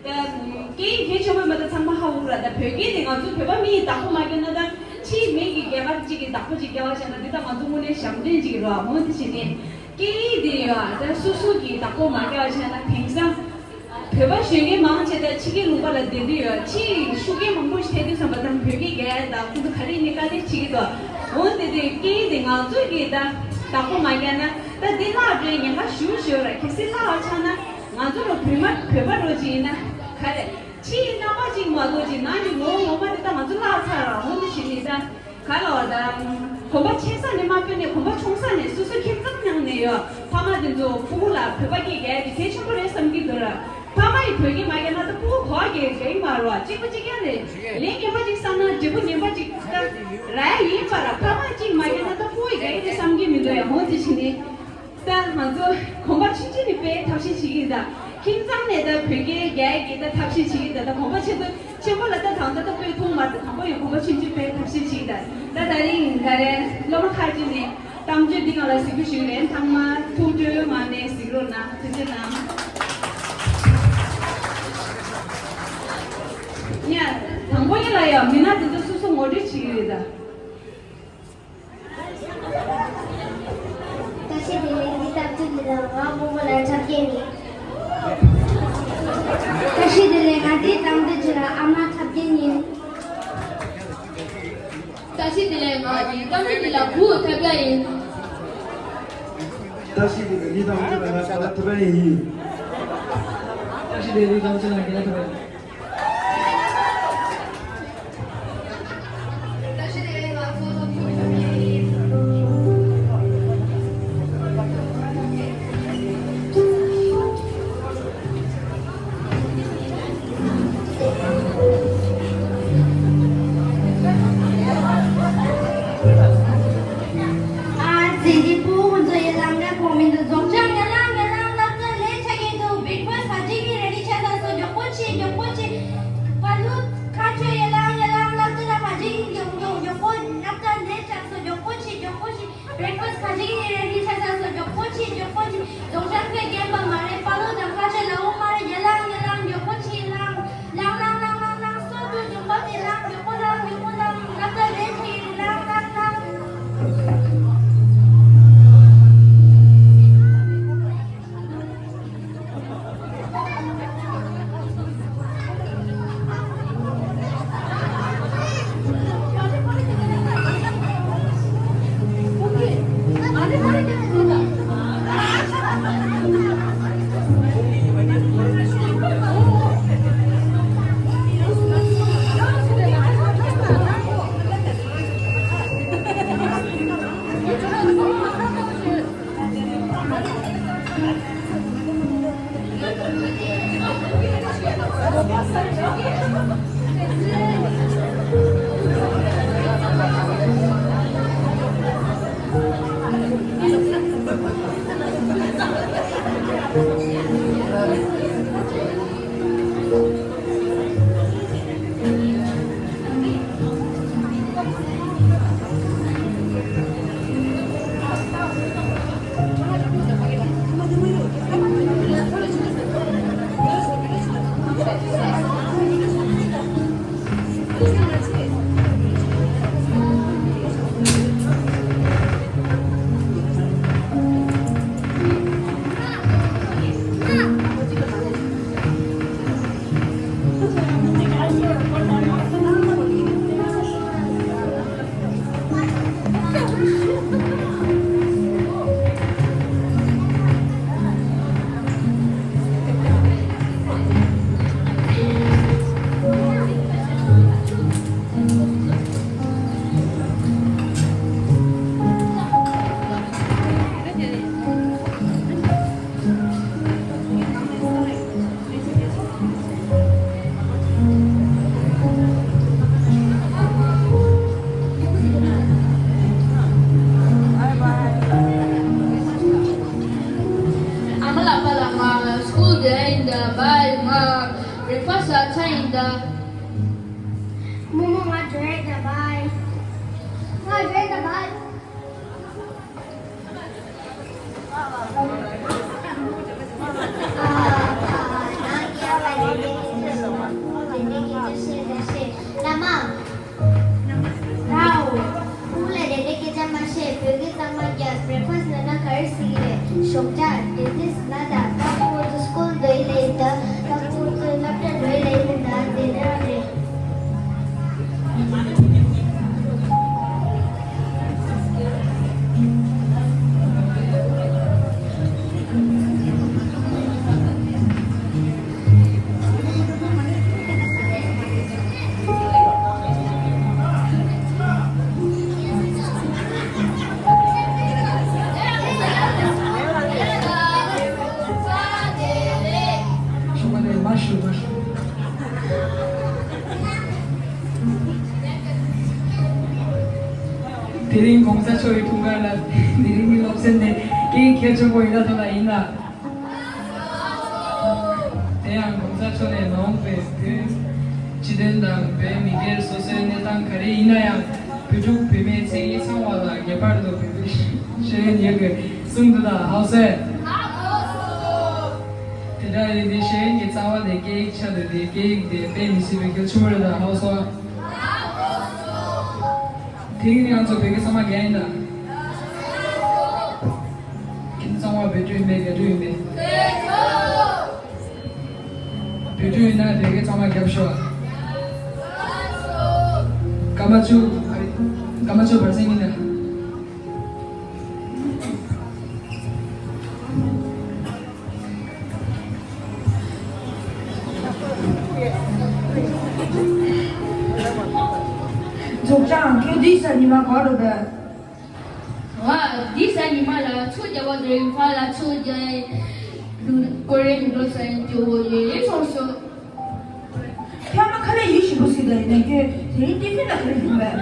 ད་སྐད་ཡིག་གལ་ཆེན་པོ་མ་གཏོགས་ཚང་མ་ཧ་གོ་ར། ད་བོད་སྐད་དེ་ང་ཚོ་བོད་པ་མི་ཡིས་བདག་པོ་མ་བརྒྱབ་ན། ད་ཕྱིའི་མི་གིས་རྒྱ་གར་གཅིག་གིས་བདག་པོ་ཅིག་བརྒྱབ་པ་བྱས་ན། འདི་ད་ང་ཚོ་དངོས་གནས་ཞབས་འདྲེན་ཅིག་རེད་བ། འོ་དེ་བྱས་ནས་སྐད་ཡིག་དེ་ཡོད་ད་སོ་སོ་གིས་བདག་པོ་མ་བརྒྱབ་པ་བྱས་ན། དེང་སང་བོད་པ་གཞོན་སྐྱེས་མང་ཆེ་ད་ཕྱི་རྒྱལ་ལུང་པ་ལ་བསྡད་དུས་ཡོད། ཕྱིའི་ཤུགས་རྐྱེན་མང་པོ་ཞིག་ཐེབས་དུས་ཙམ་པ། ད་བོད་སྐད་རྒྱག་ཡ་ད་ཁོ་ཚོ་ག་རེ་ནས་དཀའ་ལས་བྱེད་ཀྱི་འདུག་འོ་དེ་དུས་སྐད་ཡིག་དེ་ང་ཚོ་གིས་ད་བདག་པོ་མ་བརྒྱབ་ན། ད་འདི་བརླག་འགྲོའི་ཉེན་ཁ་ཞེ་པོ་ཅིག་ཡོད་རེད། གལ་སྲིད་བརླག་པ་ཆགས་ན། ང་ཚོ་ལ་བོད་མ་བོད་པ་རོ་ཅིག་ཡིན་ན་ག་རེ། ཕྱིའི་རྣམ་པ་ཅིག་མ་གཏོགས་ཅིག་ནང་གི་ངོ་བོ་ངོ་མ་དེ་ད་ང་ཚོ་བརླག་ཚར་ར། འོ་དེ་བྱས་ནས་ད་ག་ལ་བ་ད། གོམ་པ་ཆེ་ས་ནས་མ་ཐོན་ནས་གོམ་པ་ཆུང་ས་ནས། སོ་སོ་ཁྱིམ་ཚང་ནང་ནས་ཡོད་ཕ་མ་དེ་ཚོ་ཕྲུ་གུ་ལ་བོད་པ་སྐད་རྒྱག་ཡ་དེ་གལ་ཆེན་པོ་རེད་བསམ་གྱི་འདུག་ར། ཕ་མ་ཡིས་བོད་སྐད་མ་རྒྱག་ན་ད་ཕྲུ་གུ་ག་པར་རྒྱག་རྒྱག་གི་མ་རེད་བ། གཅིག་པ་གཅིག་རྐྱང་རེད། ལན་ངན་པ་ཅིག་བསགས་ན་འབྲས་བུ་ངན་པ་ཅིག་ད་རག་ཡ་ཡིན་པ་ར། ཕ་མ་གཅིག་མ་རྒྱག་ན་ད་ཕྲུ་གུ་ཡིས་རྒྱག་གི་རེད་བསམ་གྱི་མི་འདུག་ཡ། འོ་དེ་བྱས་ནས། ད་ང་ཚོ་གོམ་པ་ཆུང་ཆུང་ནས་སྤེལ་ཐབས་ཤེས་བྱེད་ཀྱི་ཡིན། ད་ཁྱིམ་ཚང་ནས་ད་བོད་སྐད་རྒྱག་གི་ད་ཐབས་ཤེས་བྱེད་ཀྱི་ཡིན། ད་ད་གོམ་པ་ཆེན་པོ་ཆེན་པོ་ལ་ད་ད་ད་ད་སྤོས་ཐུང་མ་ད་དང་པོ་ཡང་གོམ་པ་ཆུང་ཆུང་སྤེལ་ཐབས་ཤེས་བྱེད་ཀྱི་ཡིན། ད་ད་ད་རིང་ག་རེ་སློབ་མ་ཁག་ཅིག་ནས་གཏམ་བརྗོད་འདི་ང་ལ་གཟིགས་རྒྱུ་ཞིག་རེད། ཚང་མ་ཐུགས་སྤྲོའི་ངང་ནས་གཟིགས་རོགས་གནང་། ཐུགས་རྗེ་གནང་། ཡ། དང་པོ་ཉིད་ལ་ཡང་མི་སྣ་དེ་ཚོ་སོ་སོ་ངོ་སྤྲོད་བྱེད་ཀྱི་རེད་ད། བཀྲ་ཤིས་བདེ་ལེགས། འདི་གཏམ་རྒྱུད་འདི་ལ་ང་བུ་མོ་ལ་འཁྲབ་མཁན་ཡིན། བཀྲ་ཤིས་བདེ་ལེགས། ང་འདི་གཏམ་རྒྱུད་འདི་ལ་ཨ་མ་འཁྲབ་མཁན་ཡིན། བཀྲ་ཤིས་བདེ་ལེགས། ང་འདི་གཏམ་རྒྱུད་འདི་ལ་བུ་འཁྲབ་མཁན་ཡིན། བཀྲ་ཤིས་བདེ་ལེགས། འདི་གཏམ་རྒྱུད་ལ་ང་ཞ་ལག་འཁྲབ་མཁན་ཡིན། བཀྲ་ཤིས་བདེ་ལེགས། འདི་གཏམ་རྒྱུད་ལ་ང་རྒན་ལགས་འཁྲབ་མཁན་ཡིན། ཨ་ཙི། འདི་ཕྲུ་གུ་ཚོ་ཡི་ལམ་ནས་གོ་མི་འདུག་རྫོགས་བྱང་ཉ་ལང་ཉ་ལང་ལབ་ཙང་ལས་ཆ་གི་འདུག་བིག་བོས་ཕ་ཅིག་གི་རེ་ཌི་ཆ་ས་སོ། མགྱོགས་པོ་བྱེད། མགྱོགས་པོ་ ཨ་མ་ལགས་པ་ལགས། ང་སྐུལ་བསྡད་ཡིན་ད། བཱའི། ང་བྷི་རེག་ཕ་སི་ཊི་ཟ་ཚར་ཡིན་ད། རྨོ་མོ་ང་འགྲོ་ཡིན་ད། བཱའི། ང་འགྲོ་ཡིན་ད། བཱའི། ཧའོ། ཁོང་ལ་རེ་རེ་སྐད་ཆ་མ་བཤད། བོད་སྐད་གཙང་མ་རྒྱབ། བྷི་རེག་ཕ་སི་ཊི་ཟ་ན་ག་རེ་ཟེར་གྱི་རེད། ཞོགས་ཇ། དེ་དུས་ལ་ད་ད་ཁོང་ཚོ་སྐུལ་འགྲོ་ཡི་ལེ་ད། ད་ཁོང་ཚོ་སློབ་གྲྭ་འགྲོ་ཡི་ལེ་ད། དེ་འདྲ་རེད། དེ་རིང་གོང་ས་མཆོག་གི་འཁྲུངས་སྐར་ལ་དེ་རིང་གི་སློབ་ཚན་དེ་སྐད་ཡིག་གལ་ཆེན་པོ་ཡིན་ན་ཐོག་ལ་ཡིན་ན། དེ་ཡང་གོང་ས་མཆོག་ནས་མ་འོངས་པའི་བོད་སྤྱི་དོན་དང་བོད་མི་སྒེར་སོ་སོའི་གནས་སྟངས་ག་རེ་ཡིན་ན་ཡང་བོད་ཕྲུག་བུད་མེད་མཚན་ཉིད་ཚང་བ་ལ་ངེས་པར་དུ་བོད་པའི་ཤེས་ཡོན་ཡོད་དགོས་གསུངས་འདུག་ད་ཧའོ་སེ། དེ་འདྲ་ཡིན་དུས་ཤེས་ཡོན་གྱི་རྩ་བ་དེ་སྐད་ཡིག་ཆགས་འདུག་དེ་སྐད་ཡིག་དེ་དཔེ་མི་སྲིད་པའི་གལ་ཆེན་པོ་རེད་ད་ཧའོ་སེ། དེ་རིང་ང་ཚོ་བོད་སྐད་ཚང་མ་རྒྱག་ཡིན་ད། ཁྱེད་ཚང་མ་བོད་ཕྲུག་ཡིན་པས། རྒྱ་ཕྲུག་ཡིན་པས། བོད་ཕྲུག་ཡིན་ན་བོད་སྐད་ཚང་མ་རྒྱབ་ཤོག་སྐར་མ་བཅུ། སྐར་མ་བཅུ་བར་གསེང་ཡིན་ན། རྫོགས་བྱང་ཁྱོད་འདི་ས་ཉི་མ་ག་རུ་བས། ང་འདི་ས་ཉི་མ་ལ་ཆུ་རྒྱག་པ་དེ་རིང་ཕ་ལ་ཆུ་རྒྱག་ཡིན། ཀོ་རེ་མི་འགྲོ་ས་ཡིན་སྐྱོ་བོ་ཡོད་ཡིན་སོང་སོ། ཁྱོད་མ་ཁ་ལས་ཡིད་ཞིམ་པོ་ཟིག་ད་ཡིན་ན་ཁྱོད་དེ་རིང་ཏི་ཕིན་ལ་ག་རེ་བྱུང་བས།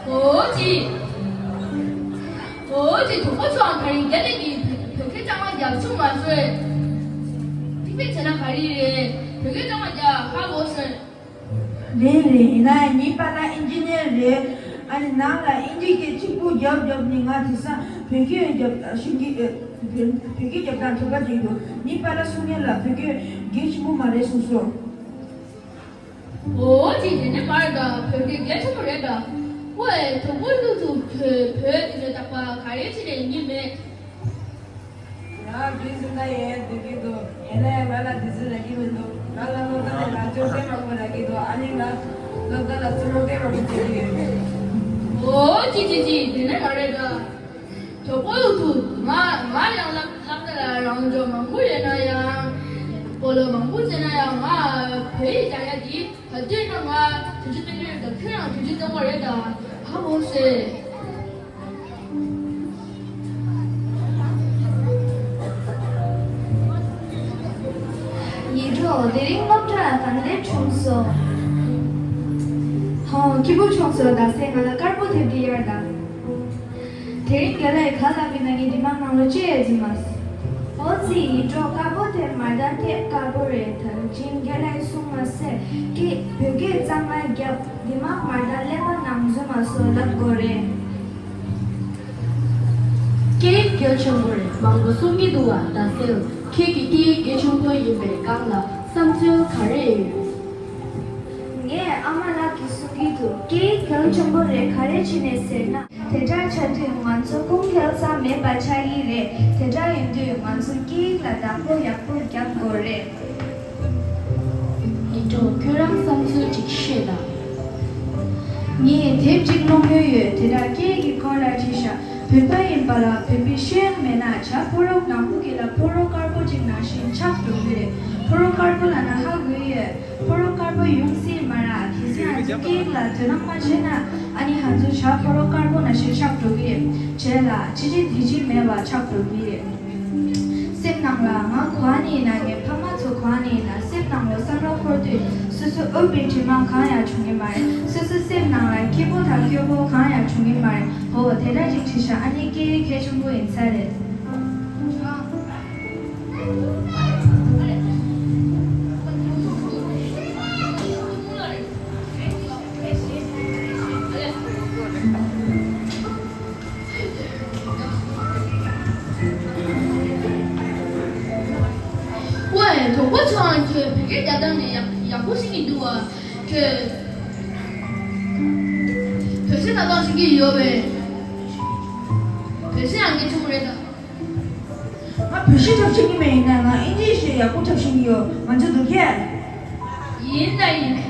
ཨོ་ཅི། ཨོ་ཅི། གྲོགས་པོ་ཚོའང་དེ་རིང་རྒྱ་ལས་ཀྱི་བོད་སྐད་གཙང་མ་རྒྱབ་བྱུང་མ་སོང་། ཏི་ཕིན་བྱས་ན་ག་རེ་རེད། བོད་སྐད་གཙང་མ་རྒྱབ་ཧ་གོ་སོང་། རེད་རེད། ཡིན་ན་ཡང་ངའི་པཱ་ལགས་ཨིན་ཇི་ནེར་རེད། ཨ་ནི་ནང་ལ་ཨིན་ཇི་སྐད་གཅིག་པུ་རྒྱབ་རྒྱབ་ནས་ང་དེང་སང་བོད་སྐད་རྒྱབ་ཤེས་ཀྱི། བོད་སྐད་རྒྱབ་སྟངས་ཐོས་པ་ཅིག་འདུག་ངའི་པཱ་ལགས་གསུང་མཁན་ལ་བོད་སྐད་གལ་ཆེན་པོ་མ་རེད་གསུངས་སོང་། ཨོ་ཅི། དེ་ནས་མར་ད་བོད་སྐད་གལ་ཆེན་པོ་རེད་ད། ཨོའེ། གྲོགས་པོ་ལུག་ཏུ་བོད་བོད་དེ་ལས་དག་པ་ག་རེ་ཅི་རེད་ཉི་མེད། ང་བྲིས་ཟིན་ན་ཡས་འདོད་ཀྱི་འདུག་ཡིན་ན་ཡང་ང་ལ་དེ་ཚོ་རག་གི་མི་འདུག་ང་ལ་སློབ་གྲྭ་ནས་ལག་འཇོག་དཔེ་མང་པོ་རག་གི་འདུག་ཨ་ནི་ང་སློབ་གྲྭ་ལ་བཙུན་མོ་དཔེ་མང་པོ་བྱེད་ཀྱི་ཡོད། ཨོ་ཅི་ཅི་ཅི། དེ་ནས་མ་རེད་ད། གྲོགས་པོ་ལུག་ཏུ། ང་ང་ཡང་སློབ་སློབ་གྲྭ་ལ་རང་འཇོག་མང་པོ་ཡོད་ན་ཡང་། སྤོ་ལོ་མང་པོ་བྱས་ན་ཡང་ང་བོད་ཡིག་སྦྱང་ཡ་དེ། ད་དུས་ན་ང་དུས་ཚོད་སྟོན་གྱི་རེད་ད། ཁྱོད་ཡང་དུས་ཚོད་སྟོན་དགོས་རེད་ད། ཧ་གོ་སོང་། ཡིད་འཕྲོག་དེ་རིང་སློབ་གྲྭ་ལ་གང་ལེགས་བྱུང་སོང་། ཧོ། སྐྱིད་པོ་བྱུང་སོང་། ད་སེ་ང་ལ་དཀར་པོ་ཐེབས་ཀྱི་ཡར་ད། དེ་རིང་རྒན་ལགས་ག་ལ་བི་ན་གི་འདི་མ་ནང་ལོ་ཅི་ཡ་ཟི་མ། ཨོ་ཙི། ཡིད་འཕྲོག་དཀར་པོ་དེ་མ་ད་ཐེབས་དཀར་པོ་རེད། ད་ཅིང་རྒན་ལགས་གསུང་མ་ཟད་ཀི་བོད་སྐད་གཙང་མ་རྒྱབ་འདི་མ་མ་ད་ཀླད་པ་ནང་འཛུལ་མ་སོང་ལབ་དགོས་རེད། སྐད་ཡིག་གལ་ཆེན་པོ་རེད། མང་པོ་གསུང་གི་འདུག་བ་ད་སེལ། ཁྱེད་ཀྱི་སྐད་ཡིག་གལ་ཆེན་པོ་ཡིན་པའི་སྒང་ལ་བསམ་ཚུལ་ག་རེ་ཡོད། ངས་ཨ་མ་ལགས་ཀྱིས་གསུང་གི་འདུག་སྐད་ཡིག་གལ་ཆེན་པོ་རེད། ག་རེ་བྱས་ནས་ཟེར་ན། དེ་འདྲ་བྱ་དུས་ང་ཚོ་ཁུངས་སྐྱེལ་ས་མེད་པ་ཆགས་ཀྱི་རེད། དེ་འདྲ་ཡིན་དུས་ང་ཚོ་སྐད་ཡིག་ལ་བདག་པོ་ཡག་པོ་རྒྱག་དགོས་རེད། ཡིན་འགྲོ། ཁྱོད་རང་བསམ་ཚུལ་ཅིག་བཤད་དང་། ངས་དེབ་ཅིག་ཀློག་མྱོང་ཡོད། དེ་འདྲ་སྐད་ཡིག་གི་སྐོར་ལ་བྲིས་ཤག་བོད་པ་ཡིན་པ་ལ་བོད་པའི་ཤེས་ཡོན་མེད་ན་བྱ་ཕོ་རོག་ནག་པོ་གི་ལ་ཕོ་རོག་དཀར་པོ་ཅིག་ནང་བཞིན་ཆགས་འགྲོ་གི་རེད། ཕོ་རོག་དཀར་པོ་ལབ་ན་ཧ་གོ་ཡོད། ཕོ་རོག་དཀར་པོ་ཡོང་སྲིད་མ་རེད། གལ་སྲིད་ང་ཚོ་སྐད་ཡིག་ལ་དོ་སྣང་མ་བྱས་ན་ཨ་ནི་ང་ཚོ་བྱ་ཕོ་རོག་དཀར་པོ་ནང་བཞིན་ཆགས་འགྲོ་གི་རེད། བྱས་ལ་ཅི་བྱེད་འདི་བྱེད་མེད་པ་ཆགས་འགྲོ་གི་རེད། སེམས་ནང་ལ་ང་གོ་ནི་ཡིན་ན་ངའི་ཕ་མ་ཚོ་གོ་ནི་ཡིན་ན་སེམས་ནང་ལ་བསམ་བློ་འཁོར་དུས་སོ་སོ་ཨོ་པའི་དྲི་མ་གང་ཡང་བྱུང་གི་མ་རེད། སོ་སོ་སེམས་ནང་ལ་སྐྱིད་པོ་དང་སྐྱོ་པོ་གང་ཡང་བྱུང་གི་མ་རེད། འོ་དེ་འདྲ་ཅིག་བྲིས་ཤག་ཨ་ནི་སྐད་ཡིག་གལ་ཆེན་པོ་ཡིན་ས་རེད། ཝེ། གྲོགས་པོ་ཚོའང་ཁྱོད་བོད་སྐད་རྒྱབ་སྟངས་ནས་ཡག་ཡག་པོ་ཤེས་ཀྱི་འདུག་བ། ཁྱོད་བོད་སྐད་ཏག་ཏག་ཤེས་ཀྱི་ཡོད་པས། བོད་སྐད་ཡང་སྐད་ཆུང་རེད་ད། ང་བོད་སྐད་འཁྲབ་ཤེས་ཀྱི་མེད། ཡིན་ན་ང་ཨིན་ཇི་ཞིག་ཡག་པོ་འཁྲབ་ཤེས་ཀྱི་ཡོད། ང་ཚོ་འདུག་གས། ཡིན་ད་ཡིན། ད་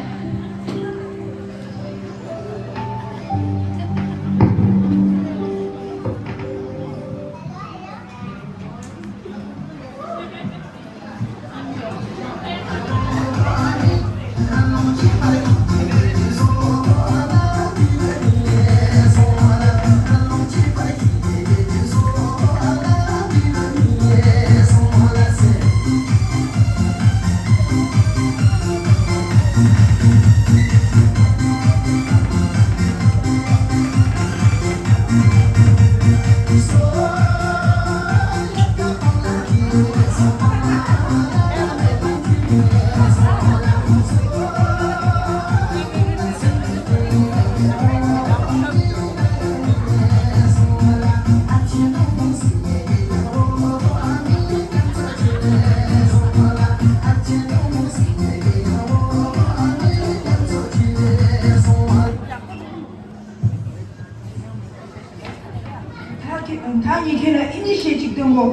ཁྱེད་ད་ངས་ཁྱེད་ལ་ཨིན་ཇི་བཤད་ཅིག་སྟོན་གོ།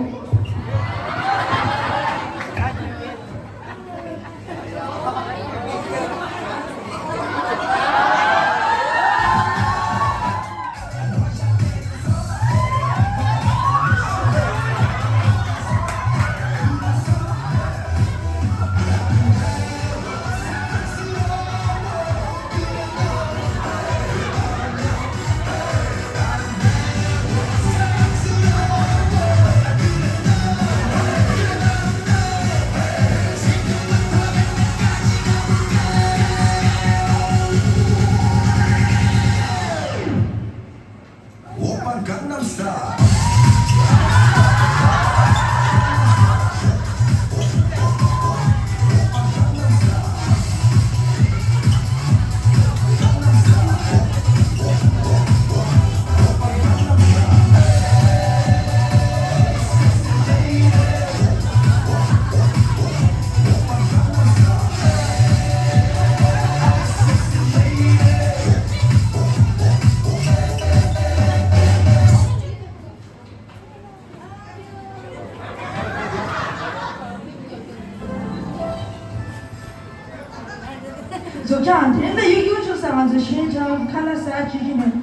རྫོགས་ཀྱང་དེ་རིང་ད་ཡོད་རྒྱུ་ཆོག་ས། ང་ཚོ་གཞས་འཁྲབ་ཁ་ལག་ཟ་བྱེད་ཀྱི་ནས་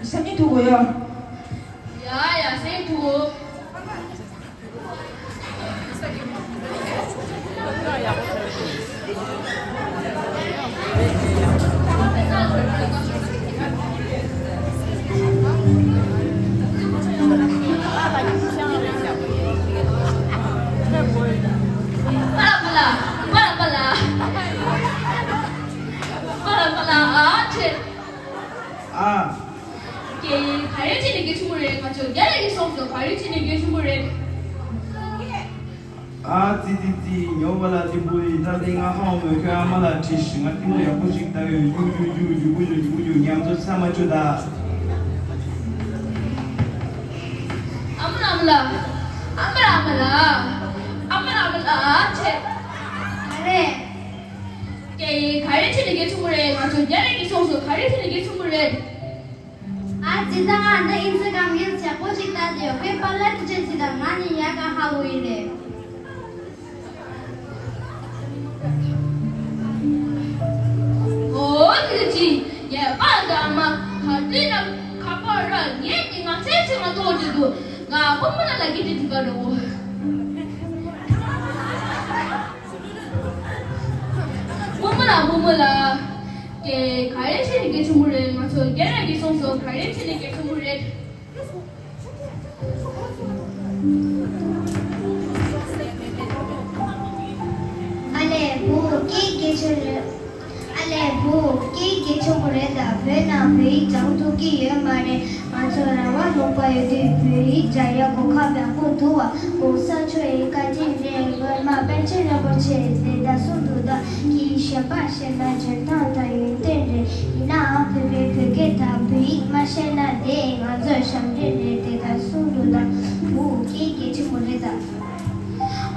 སང་ཉིན་ཐུག་དགོས་ཡོད། ཡ་ཡ་སང་ཉིན་ཐུག་པ་ལ་པ་ལ། པ་ལ་པ་ལ། པ་ལ་པ་ལ། ཨ་ཁྲེ། ཨ། ཀྱེ། ག་རེ་བྱས་ནས་སྐད་ཆུང་རེད། ང་ཚོ་རྒྱ་ལ་གི་སོང་ཟོ། ག་རེ་བྱས་ནས་སྐད་ཆུང་རེད། ཨ་ཙི་ཙི་ཙི། ཉོ་བ་ལ་ཏི་པུ་ཡི་ད་དེ་ང་ཧ་མོ་ཁྱོད་ཨ་མ་ལ་དྲིས་ཤིག་ང་ལྟད་མོ་ཡག་པོ་ཞིག་ལྟ་ཡོད། རྒྱུག་རྒྱུག་རྒྱུག་རྒྱུག་པུ་རྒྱུག་རྒྱུག་པུ་རྒྱུག་ཉམས་ཚོ་ཚ་མ་བཅུ་ད། ཨ་མ་ལ་ཨ་མ་ལ། ཨ་མ་ལ་ཨ་མ་ལ། ཨ་ ཨ་ཆེ། ག་རེ། ཀྱེ་ག་རེ་བྱས་ནས་གལ་ཆེན་པོ་རེད། ང་ཚོ་རྒྱ་རིགས་ཀྱི་སོང་སོ་ག་རེ་བྱས་ནས་གལ་ཆེན་པོ་རེད། ཨ་ཙི་ད་ང་འདི་ཨིན་སི་ཊ་གྷ་རམ་གྱི་ཆེག་པོ་ཅིག་ལྟ་དེ་ཡོད་པའི་པཱ་ལགས་ཀྱི་ཆེག་ཅིག་དང་ང་ནི་ཡ་ག་ཧ་གོ་ཡི་རེད། ཨོ་དེ་ཅི་ངའི་པཱ་དང་མ་ག་དུས་ན་ཁ་པར་ར་ངས་ཀྱི་ང་ཚེ་ཆེ་མ་གཏོགས་དེ་དུ་ང་ཕོ་མོ་ལ་ལ་གི་དེ་དུ་ག་རོ། མོ་མོ་ལ་མོ་མོ་ལ། ཀྱེ་ག་རེ་བྱས་ནས་གལ་ཆེན་པོ་རེད། ང་ཚོ་རྒྱ་ར་གི་སོང་སོ་ག་རེ་བྱས་ནས་གལ་ཆེན་པོ་རེད། ཨ་ལས་བུ་སྐད་གལ་ཆེན་རེད། ཨ་ལས་བུ་སྐད་གལ་ཆེན་པོ་རེད་ད། བོད་ནང་བོད་ཡིག་སྦྱང་ཐུབ་ཀྱི་ཡོད་མ་རེད། ང་ཚོ་རང་དབང་ལུང་པ་ཡོད་དུས་བོད་ཡིག་སྦྱང་ཡག་གོ་སྐབས་ཡག་པོ་འདུག་བ། གོང་ས་མཆོག་ཡི་བཀའ་དྲིན་རེད། སྔོན་མ་པཎ་ཆེན་རིན་པོ་ཆེས་དེ་ལྟར་གསུངས་འདུག་ད་གིས་གཞན་པ་ཤེས་ན་འཇོན་ཐང་དང་ཡོན་ཏན་རེད། ཡིན་ནའང་བོད་པའི་བོད་སྐད་དང་བོད་ཡིག་མ་ཤེས་ན་དེ་ང་ཚོའི་ཞབས་འདྲེན་རེད། དེ་ལྟར་གསུངས་འདུག་ད་བུ་སྐད་གལ་ཆེན་པོ་རེད་ད།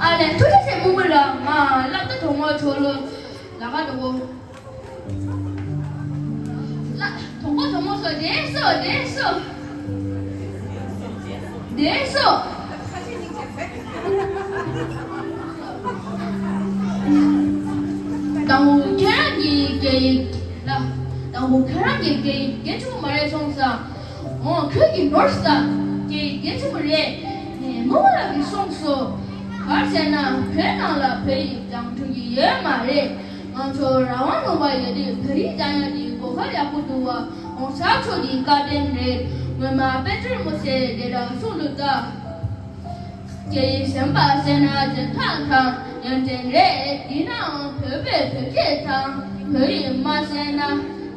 ཨ་ལས་ཐུགས་རྗེ་ཆེ་མུ་མུ་ལ། ང་སློབ་གྲྭ་དང་པོ་ཆོག་ལོ་ལ་ག་འགྲོ་གོ། ལ་དང་པོ་དང་པོ་སོ་དེ་སོ་དེ་སོ་དེ་སོ། དང་པོ་ཁྱེད་རང་གི་སྐད་ཡིག་ལ། དང་པོ་ཁྱེད་རང་གི་སྐད་ཡིག་གལ་ཆེན་པོ་མ་རེད་སོང་ས། འོ་ཁྱོད་ཀྱི་ནོར་ས་སྐད་ཡིག་གལ་ཆེན་པོ་རེད། མོ་མོ་ལགས་ཀྱིས་གསུངས་སོ། ག་རེ་ཟེར་ན་བོད་ནང་ལ་བོད་ཡིག་སྦྱང་ཐུབ་ཀྱི་ཡོད་མ་རེད། ང་ཚོ་རང་དབང་ལུང་པ་ཡོད་དུས་བོད་ཡིག་སྦྱང་ཡག་དེ་གོ་སྐབས་ཡག་པོ་འདུག་བ། གོང་ས་མཆོག་གི་བཀའ་དྲིན་རེད། སྔོན་མ་པཎ་ཆེན་རིན་པོ་ཆེས་དེ་འདྲ་གསུངས་འདུག་ད། སྐད་ཡིག་གཞན་པ་ཤེས་ན་འཇོན་ཐང་དང་ཡོན་ཏན་རེད། ཡིན་ནའང་བོད་པའི་བོད་སྐད་དང་བོད་ཡིག་མ་ཤེས་ན་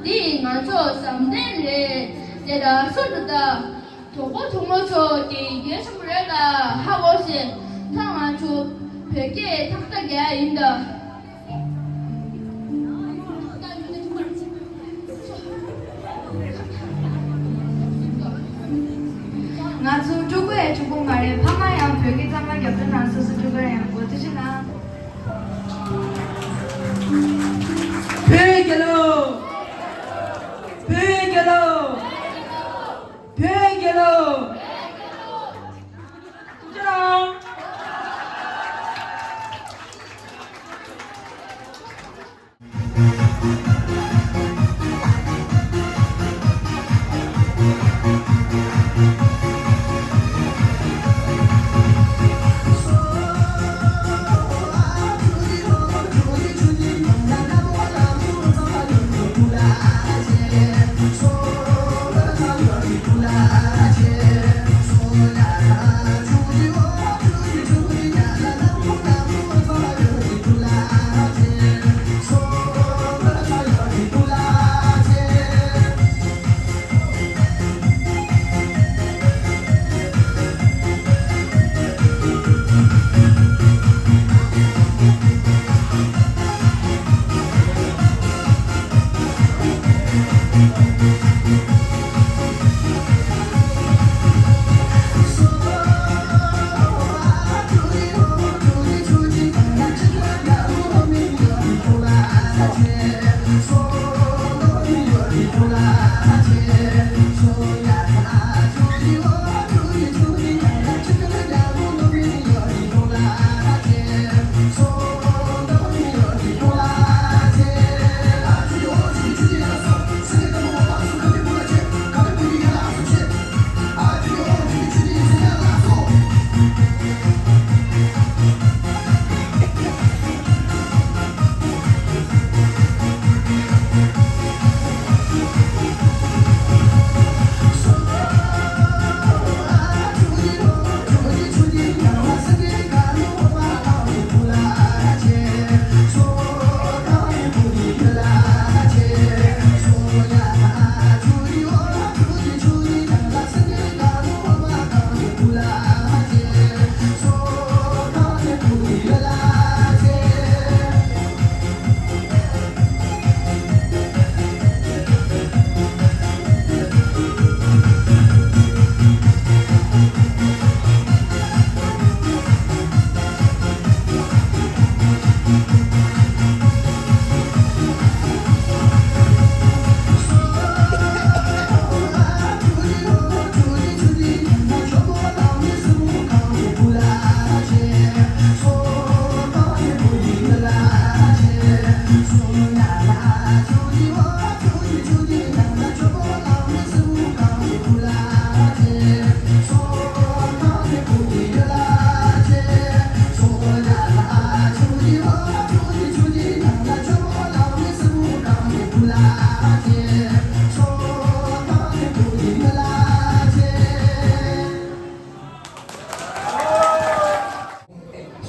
དེ་ང་ཚོ་བསམ་གཏན་རེད། དེ་འདྲ་གསུངས་འདུག་ད། གྲོགས་པོ་གྲོགས་མོ་ཚོ་སྐད་ཡིག་གལ་ཆེན་པོ་རེད་ལ་ཧ་གོ་ཤེས། ད་ང་ཚོ་བོད་སྐད་ཏག་ཏག་རྒྱག་ཡིན་ད། ང་ཚོ་སྤྲུལ་སྐུ་ཡང་སྤྲུལ་སྐུ་མ་རེད། ཕ་མ་ཡང་བོད་སྐད་གཙང་མ་རྒྱབ་སྐྱོར་གནང་། སོ་སོ་སྤྲུལ་སྐུ་ཡང་གོ་ཐུགས་རྗེ་གནང་། བོད་རྒྱལ་ལོ། བོད་རྒྱལ་ལོ། བོད་རྒྱལ་ལོ། ཐུགས་རྗེ་གནང་།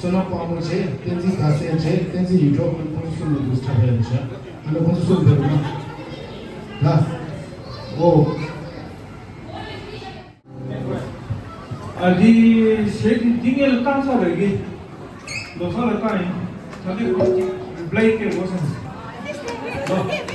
བསོད་ནམས་དཔལ་མོ་བྱས། བསྟན་འཛིན་དགའ་ཚལ་བྱས། བསྟན་འཛིན་ཡིད་འཕྲོག་ཁོང་ཚོ་གསུམ་ལ་འདུག་ཕྲག་པ་ཡོད་བྱ། ཨ་ནི་ཁོང་ཚོ་གསུམ་འདུག་ན། ལ། ཨོ། ཨ་འདི་གཞས་འདི་འདི་ངས་ལ་བཏང་ཚར་རེད་གི། ལོ་སར་ལ་བཏང་ཡིན། ད་འདི་ཁོ་ཅིག་རི་པ་ལའི་སྐྱེ་དགོས་སམ། ལོ།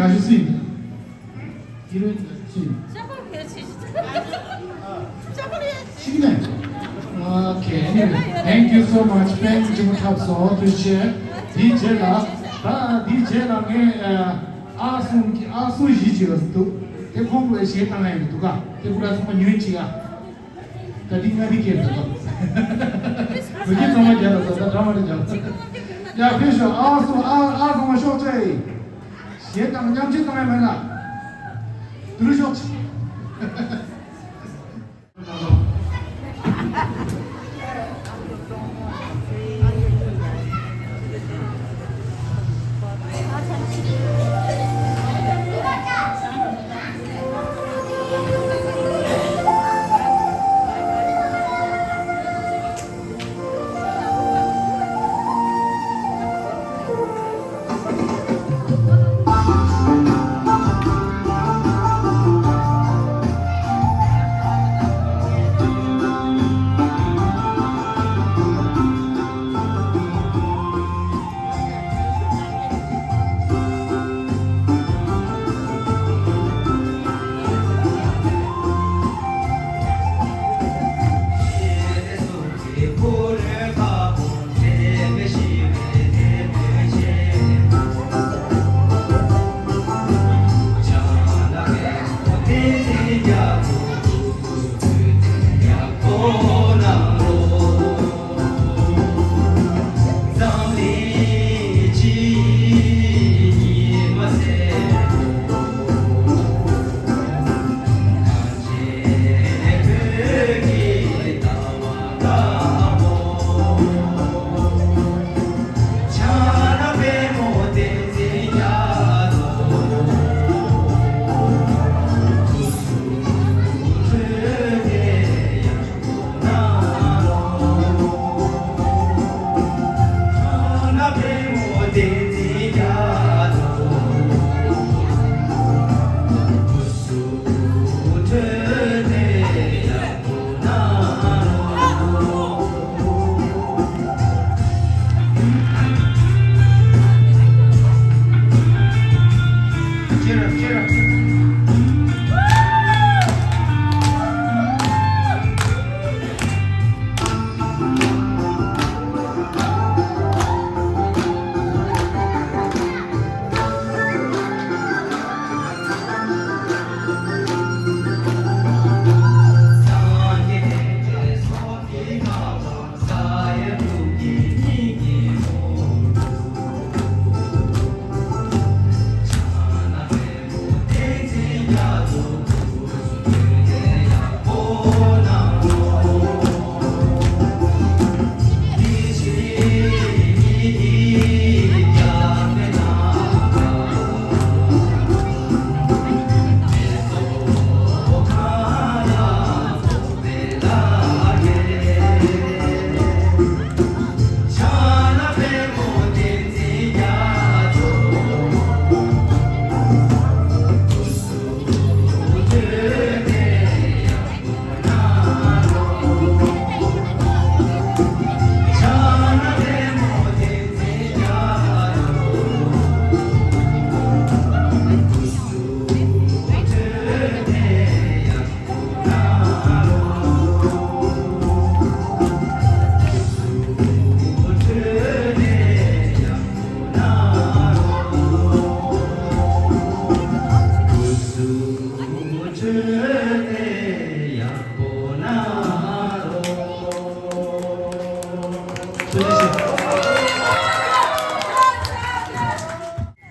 Have you seen? Heroine, seen? Chocolate, chocolate. Chicken. Okay, anyway, thank you so much. ཕན་ཅིག་མ་འཁྲབ་སོང་། ཐུགས་རྗེ་ཆེ། དེའི་རྗེས་ལ། ད་དེའི་རྗེས་ལ་ངས་ཨ་གསུང་གི་ཨ་གསུང་བཞི་ཅིག་ལ་འདུག་དེ་ཁོང་གིས་གཞས་བཏང་ཡ་ཡིན་འདུག་ག་དེ་ཁོ་ར་ཚང་མ་ཉོན་ཅིག་ཨ། ད་འདི་ང་འདི་སྐད་འདུག་ག་བོད་སྐད་ཚང་མ་རྒྱབ་ལ་ད་ད་འདྲ་མ་རེད་རྒྱབ། ཡ་ཕེབས་ཤོག་ཨ་གསུང་ཨ་ཨ་ཚང་མ་ཤོག་ཅེ། གཞས་བཏང་མཉམ་བྱེད་བཏང་ཡ་མེད་ན། དུ་རུ་ཤོག་ཅེ།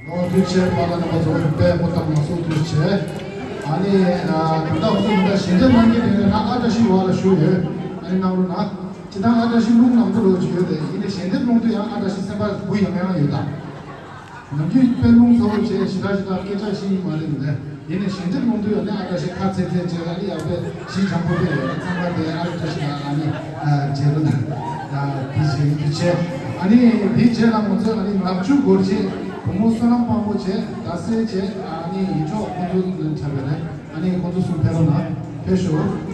ལོ་དུས་ཆེན་པ་ལ་རྣམ་པ་ཚོ་དཔེ་མོ་བཏང་མ་སོང་དུས་ཆེ། ཨ་ནི་ད་ལྟ་ཁོ་ཚོ་མི་འདྲ་ཞལ་འདེབས་གནང་གི་རེད་ན་ཨ་བཀྲ་ཤིས་བ་ལ་ཞུ་ཡོད། ཨ་ནི་གནང་རོགས་གནང་། སྤྱིར་བཏང་ཨ་བཀྲ་ཤིས་རླུང་ནག་པོ་རོ་ཅིག་ཡོད་དེ་ཡིན་ནའི་ཞལ་འདེབས་གནང་དུས་ཡང་ཨ་བཀྲ་ཤིས་སེམས་པ་སྦུ་ཡང་ཡང་ཡོད་ད། ནམ་རྒྱུན་དཔེ་རླུང་ཚ་བོ་བྱས་ཞེ་དྲག་ཞེ་དྲག་སྐད་ཆ་བཤད་ཡིན་མ་རེད་མི་འདྲ། ཡིན་ནའི་ཞལ་འདེབས་གནང་དུས་ཡང་ནི་ཨ་བཀྲ་ཤིས་ཁ་ཚེག་ཚེག་བྱས་ཨ་ནི་ཡག་པའི་ཞི་འཇམ་པོ་དཔེ་ཡོད་ཚང་མ་དེ་ཨ་བཀྲ་ཤིས་ལ་ཨ་ནི་མཇལ་རོགས་གནང་། དེ་བྱས་ཡིན་དུས་ཆེ། ཨ་ནི་དེའི་རྗེས་ལ་ང་ཚོས་ཨ་ནི་ནག་ཆུ་སྒོར་གཞས་བུ་མོ་བསོད་ནམས་དཔལ་མོ་བྱས་རྡ་སའི་བྱས་ཨ་ནི་ཡིན་ཆོག་ཁོང་ཚོ་འཁྲབ་པ་རེད། ཨ་ནི་ཁོང་ཚོ་གསུམ་ཕེབས་རོགས་གནང་། ཕེབས་ཤོག་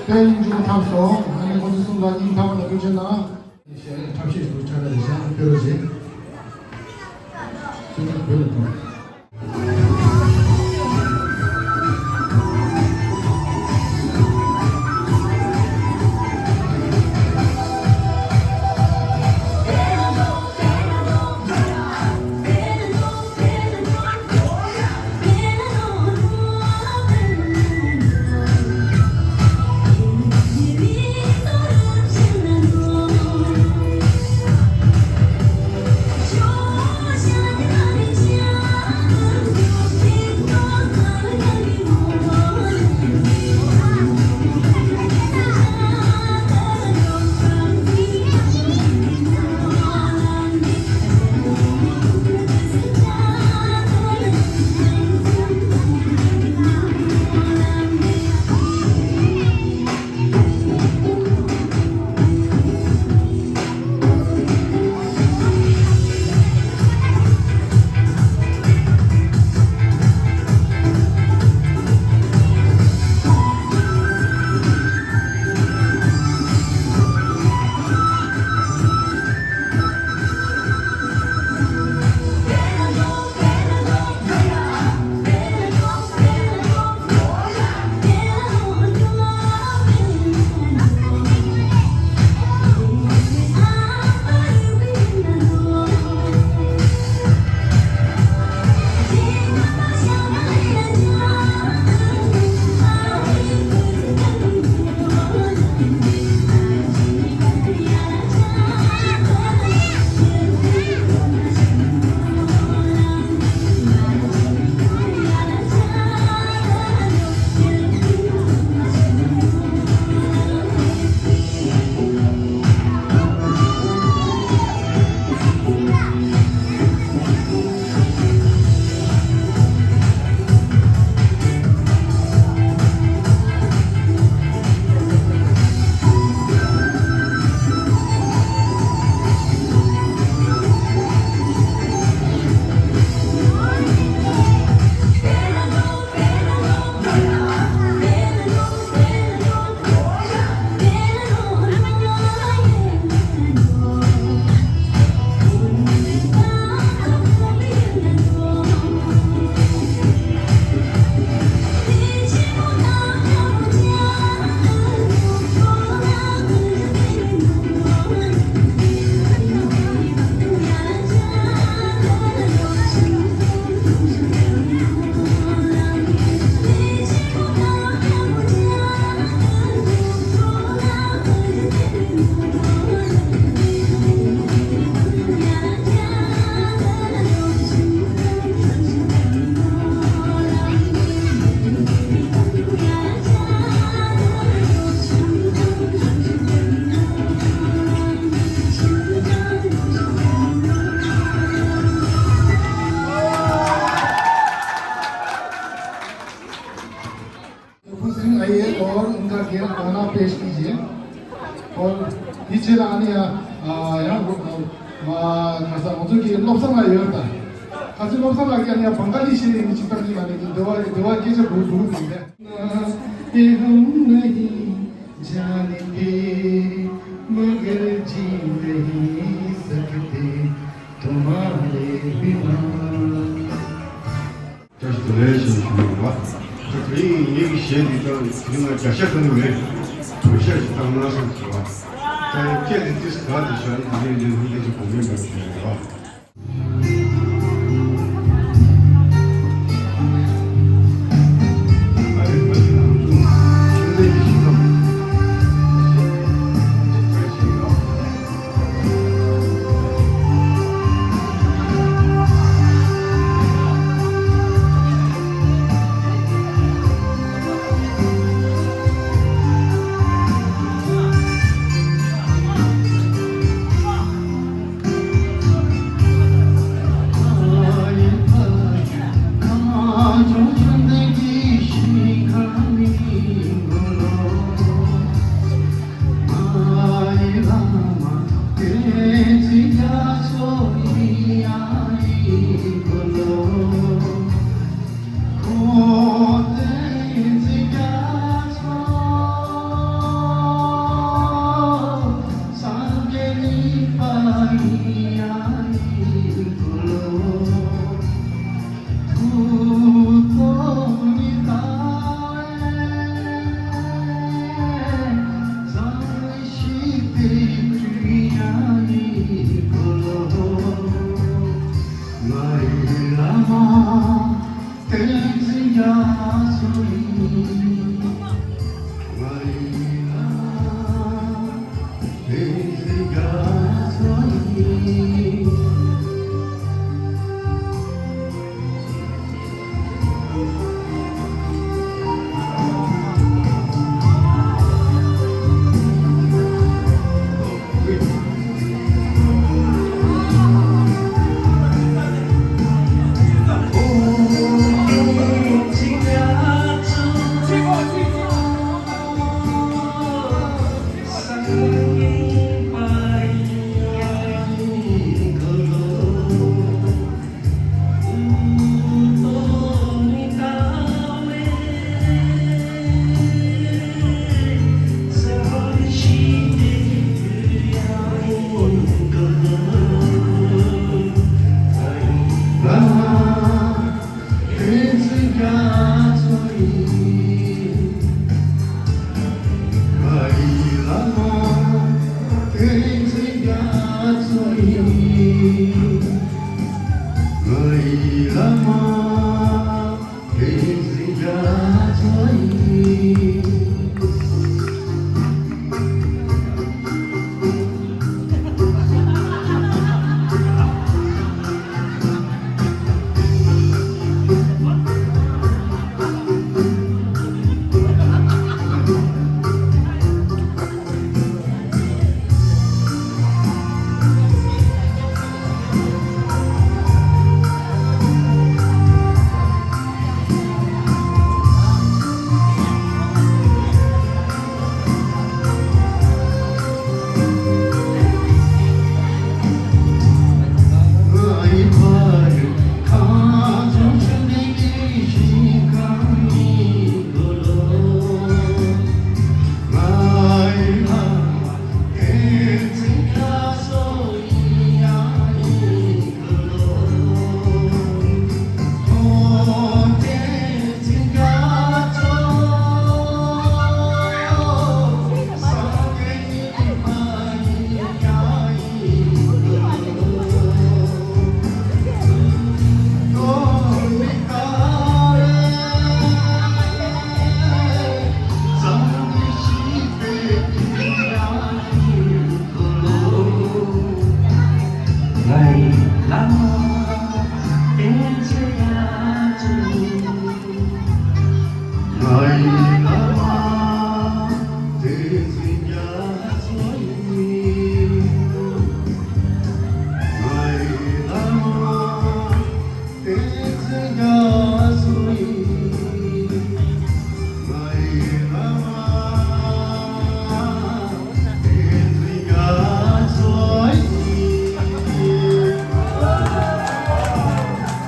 དཔལ་ཡོན་ཆུང་ཐམས་སོ། ཨ་ནི་ཁོང་ཚོ་གསུམ་ལ་སྙིང་ཐག་པ་ནས་ཐུགས་རྗེ་གནང་། ཞལ་ཐབས་ཤེས་ཤིག་འཕྲད་ན་རེ་ཞང་ཕེ་རོ་ཞེས། ཚུལ་ཁྲིམས་བོད་ལ་ཐོངས། ཕུན་སུམ་ཨ་ཡེ་སྐོར་ཨུན་ཀ་གེར་གང་ན་པེ་ཤི་ཡིན། སྐོར་འདི་ཆེ་ལ་ཨ་ནི་ཡ་ཡང་ཁ་ས་ང་ཚོ་གི་བློ་བཟང་ལགས་ཡོད་ད། ཁ་ཚོད་བློ་བཟང་ལགས་ཀྱི་ཨ་ནི་ཡ་བང་ག་ལི་ཤེས་ཡིན་ཅིག་ཏང་གི་ལ་ནི་གི་འདི་བ་འདི་བ་སྐད་ཆ་འགྲོ་འགྲོ་གི་ཡིན་པས། तेरे हम नहीं जानेंगे मगर जी नहीं सकते तुम्हारे बिना। བཀྲ་ཤིས་བདེ་ལེགས་ཞེས་ཞུ་གི་ཡོད་པ། ད་དེ་རིང་ངེད་ཀྱི་གཞས་འདི་ལྟར་དེ་རིང་ང་བརྒྱ་ཆ་གང་ཡང་མེད། བརྒྱ་ཆ་ཞིག་བཏང་གནང་བསམ་བྱས་པ། ད་ཡང་སྐད་དེ་ཏིས་ག་དེ་བྱ་ཡིན་དེ་རིང་འདི་ལྷུན་རྒྱས་ཀྱི་གོང་མའི་མེད་ཞུ་གི་ཡོད་པ།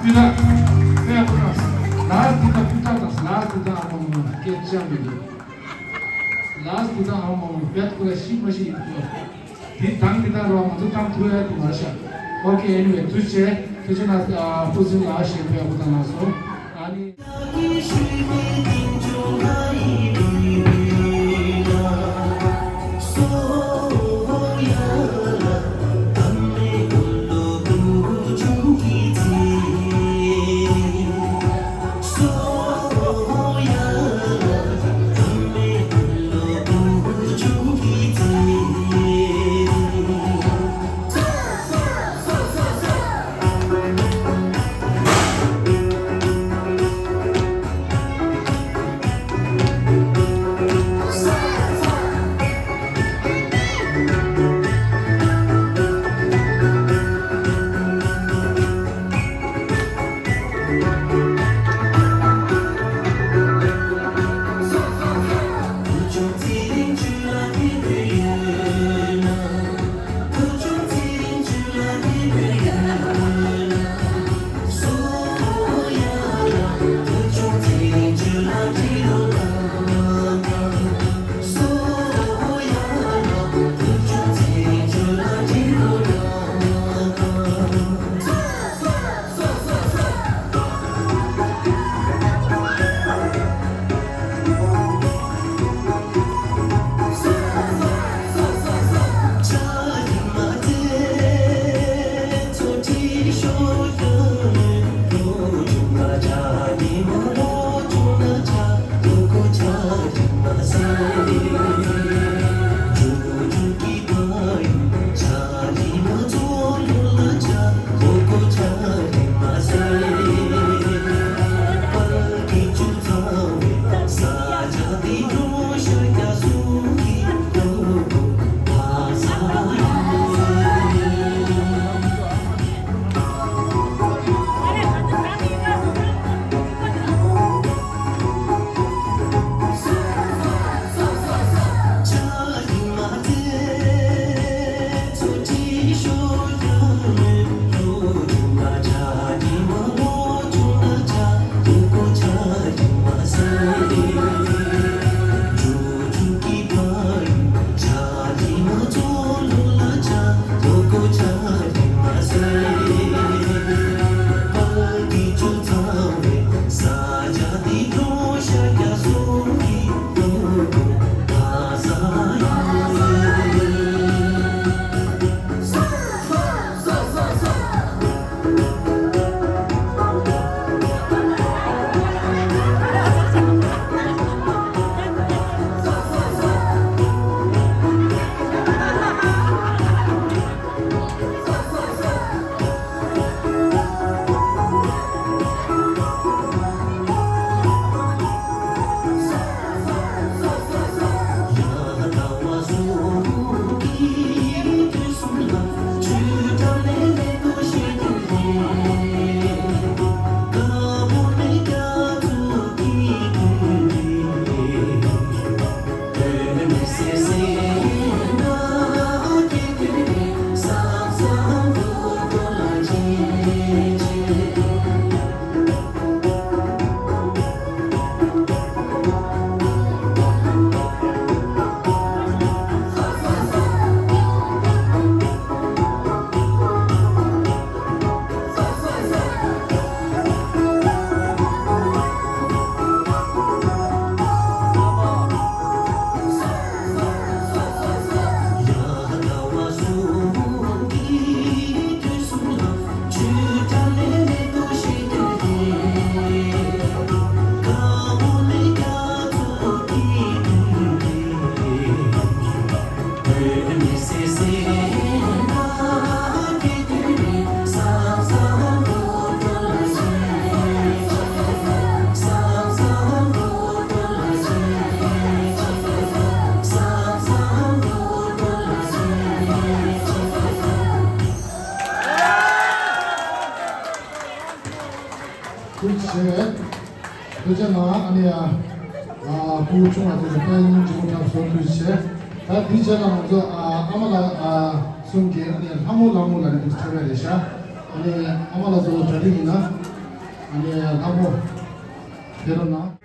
སྤུས་དག་དཔེ་ཡག་པོ་བཏང་སོང་། ལཱསི་འདི་དག་སྤུས་དག་བཏང་སོང་། ལཱསི་འདི་དག་ཨ་མ་མ་སྐད་ཆ་མི་འདུག་ལཱསི་འདི་དག་ཨ་མ་མ་བེད་ཁོ་ལ་ཤི་མ་ཤི་ཡིན་དགོས། དེ་དང་དེ་དག་རོ་ང་ཚོ་བཏང་ཐུབ་ཡ་དེ་མ་ཤ། ཨོ་ཁེ། ཨེ་ནི་ཝེ། ཐུགས་རྗེ་ཆེ། ཐུགས་རྗེ་གནང་། ཨ། སྤུ་ཟིང་ལ་ཞེ་པོ་ཡག་པོ་བཏང་གནང་སོང་། ཨ་ནི། ཐུགས་རྗེ་ཆེ། ཐུགས་རྗེ་གནང་། ཨ་ནི་ཡ། ཨ། སྐུ་ཆུང་བ་ཚོ་ལ་དཔལ་སྙིང་རྗེ་མོ་ཐབས་སོ། ཐུགས་རྗེ་ཆེ། ད་འདི་རྗེས་ལ་ང་ཚོ། ཨ། ཨ་མ་ལགས། ཨ། གསུམ་གྱིས། ཨ་ནི་ལྷ་མོ་ལྷ་མོ་ལ་ནི་འདུག་འཁྲབ་ཡ་རེད་ཤག་ཨ་ནི་ཨ་མ་ལགས་ཚོ་གྲ་སྒྲིག་ཡིན་ན། ཨ་ནི་ལྷ་མོ་ཕེབས་རོགས་གནང་།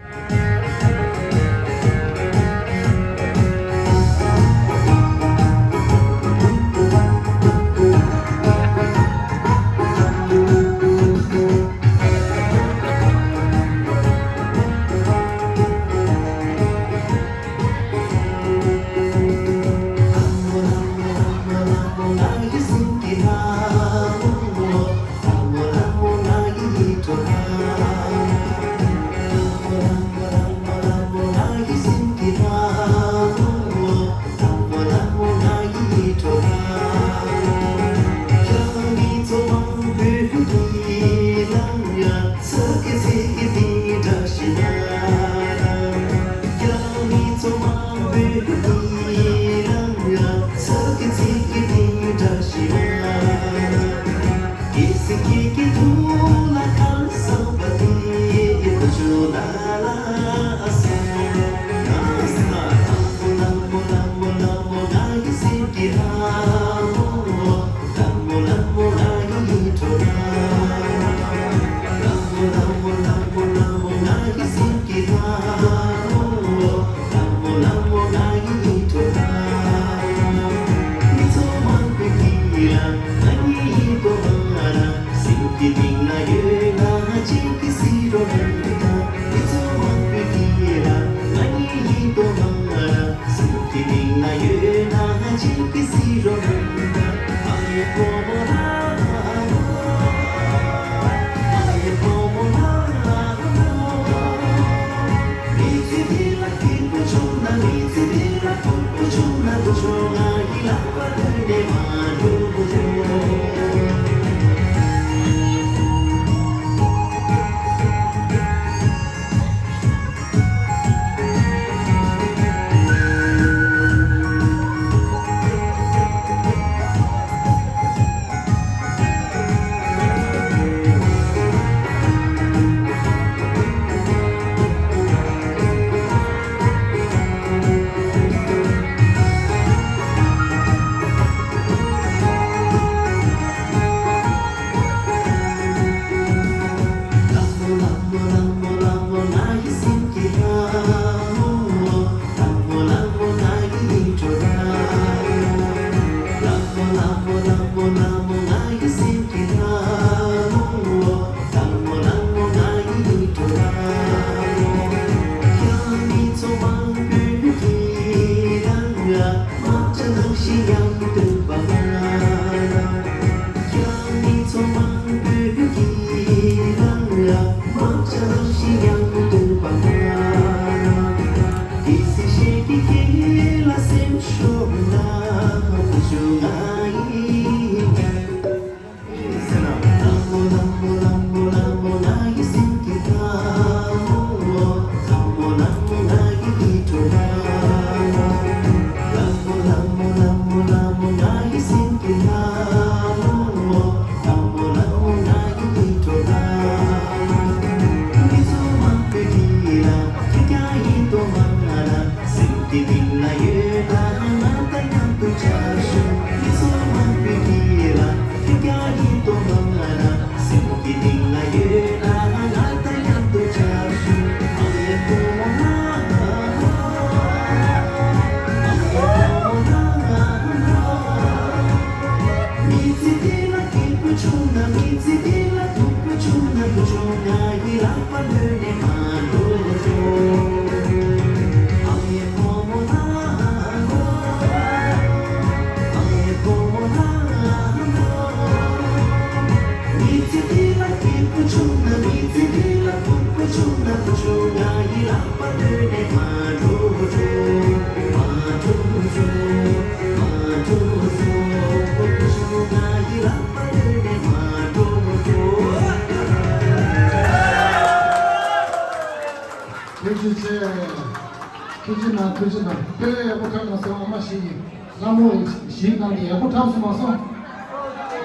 ནང་ཐུགས་རྗེ་གནང་། དཔེ་ཡག་པོ་འཁྲབ་གནང་སོང་། ཨ་མ་ཞིག་གིས་ལྷ་མོ་ཞིག་གནང་དེ་ཡག་པོ་འཁྲབ་སོང་མ་སོང་།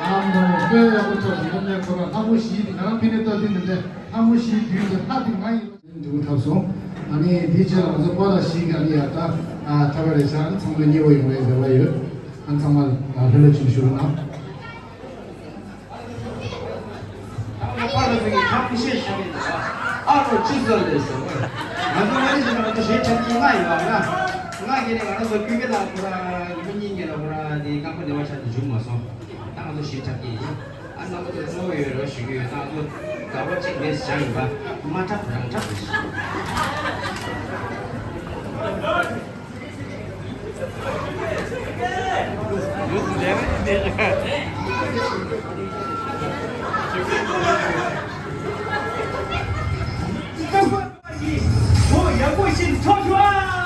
ཨ་མ་དཔེ་ཡག་པོ་འཁྲབ་སོང་། ཡིན་ནའི་ཁོ་རང་ལྷ་མོ་ཞིག་དེ་ང་རང་ཕི་ནས་ལྟ་དུས་མི་འདྲ། ལྷ་མོ་ཞིག་དུས་དེ་ལྷ་དེ་ང་ཡིན། འདུག་འཁྲབ་སོང་། ཨ་ནི་དེའི་རྗེས་ལ་ང་ཚོ་པཱ་ལགས་ཞིག་གིས་ཨ་ནི་ཡར་ལྟ་ཨ་འཁྲབ་པ་རེད་ཤག་ཨ་ནི་ཚང་མ་མཉེས་པོ་ཡོང་བའི་རེ་བ་ཡོད། ཨ་ནི་ཚང་མ་ལྷོད་ལྷོད་བྱས་ནས་བཞུགས་གནང་། ཨ་ལོ་ཅི་ཟེར་ལེ་ཟེར། ང་ཚོ་ང་ཚོ་ཞིག་ང་ཚོ་ཞེ་ཁྲག་གི་ལྔ་ཡོད་པ་ལ། ལྔ་གི་ནས་ང་རང་ཚོ་ཀུན་དགའ་དང་ཁོ་ར་ཉི་མ་གཉིས་ཀྱི་ལ་ཁོ་ར་དེ་རྐང་པ་བདེ་བ་ཆགས་ཏེ་བཞུགས་མ་སོང་། ད་ང་ཚོ་ཞེ་ཁྲག་གི་ཡིན། ཨ་ནང་དུ་གཙོ་བོ་ཡོད་རོགས་ཞུ་གི་ཡོད། ད་ང་ཚོ་དགའ་བ་གཅིག་མེད་བཞག་ཡིན་པ། མ་འཁྲབ་རང་འཁྲབ་རེད། ཨོ་ཡག་པོ་ཞིག་ཐོབ་བྱུང་ཨ།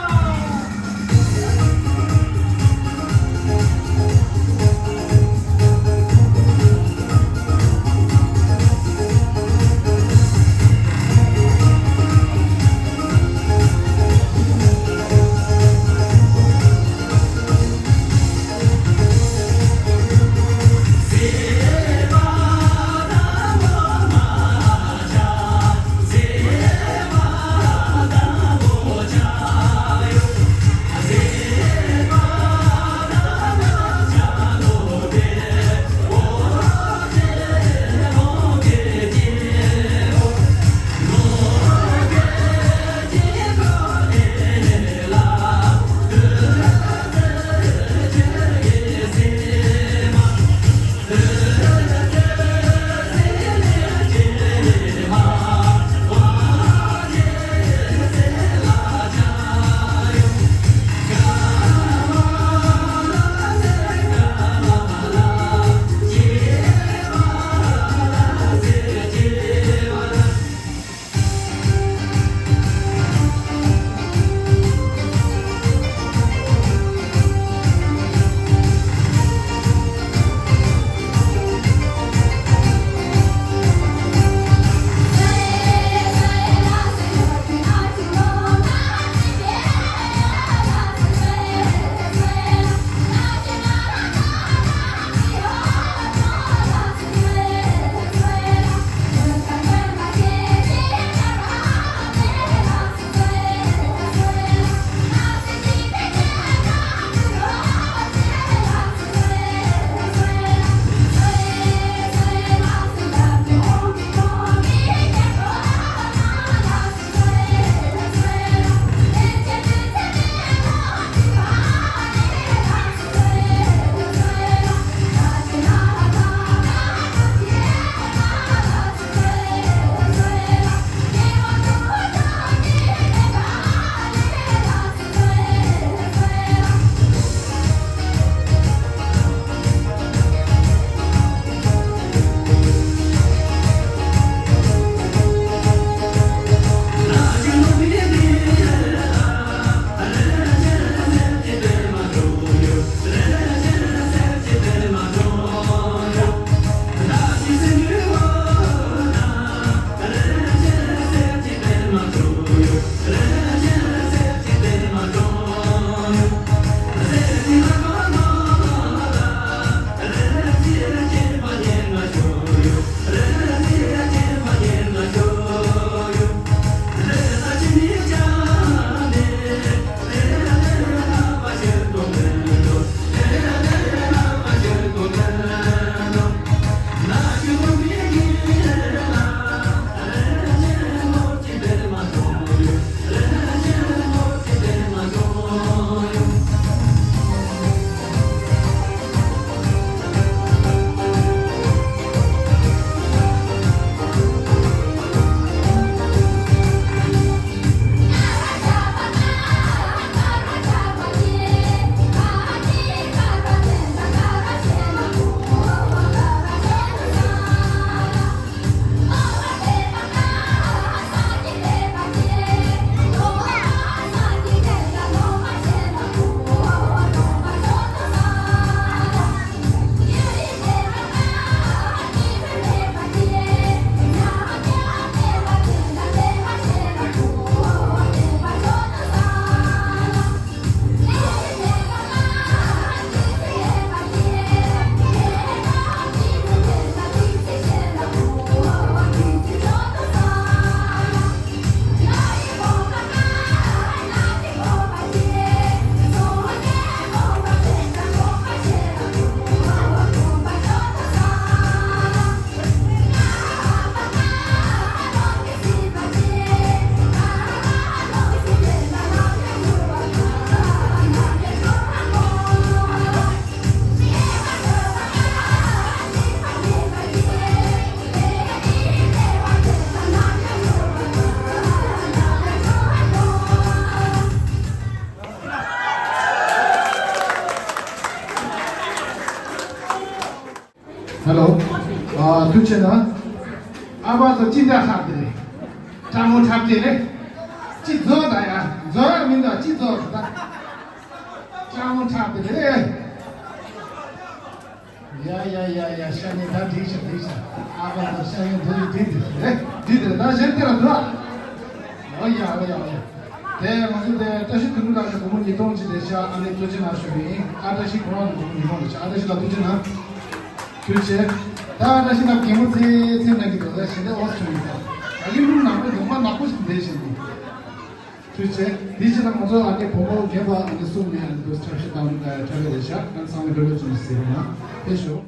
ཧེ་ལོ། ཨ། ཐུགས་རྗེ་གནང་། ཨ་ཕ་ཚོ་ཅི་འདྲ་ཧྲག་དེ་རེད། སྤྲང་མོ་འཁྲབ་སྟེ་རེད། ཅི་རྫོགས་ད་ཡ། རྫོགས་ཡ་མིན་ད་ཅི་རྫོགས་ད། སྤྲང་མོ་འཁྲབ་སྟེ་རེད། ཡ་ཡ་ཡ་ཡ། ཤ་ཉེ་ད་འགྲིག་ཤག་འགྲིག་ཤག་ཨ་ཕ་ཚོ་ཤ་ཉེ་འདུག་འགྲིག་འདུག་རེད། འགྲིག་འདུག་ད་གཞན་དེ་ལ་འདུག་ཨ། ཨོ་ཡ་ཨོ་ཡ་ཨོ་ཡ། དེ་ང་ཚོ་དེ་བཀྲ་ཤིས་དོན་གྲུབ་ལགས་ཀྱི་སྒོར་མོ་ཉིས་སྟོང་ཅིག་རེད་ཤག་ཨ་ནི་ཐུགས་རྗེ་གནང་ཞུ་གི་ཡིན། ཨ་བཀྲ་ཤིས་ཁོ་རང་གི་སྒོར་མོ་ཉིས་སྟོང་རེད་ཤག་ཨ་བཀྲ་ཤིས་ལགས་ཐུགས་རྗེ་གནང་། ཐུགས་རྗེ་ཆེ། ད་ཨ་བཀྲ་ཤིས་ལགས་གད་མོ་ཚེ་ཚེ་ན་གི་འདུག་ད་ཞི་བདེ་ཨོ་སི་ཁྲུན་ཡིན་ད། ཨ་ལི་ལུང་ནག་པོ་ལུང་པ་ནག་པོ་ཞིག་འདེད་བཞིན་འདུག་ཐུགས་རྗེ་ཆེ། དེ་ཕྱིར་ང་ཚོ་ཨ་ནི་བུ་མོ་རྒན་པ་ཨ་ནི་གསུམ་ནས་ཨ་ནི་འདུག་འཁྲབ་གཞི་དང་འཁྲབ་པའི་རེད་ཤག་ཨ་ནི་ཚང་མས་འགྲོ་འགྲོ་བྱུང་ཟེར་ན་ཕེབས་ཤོག་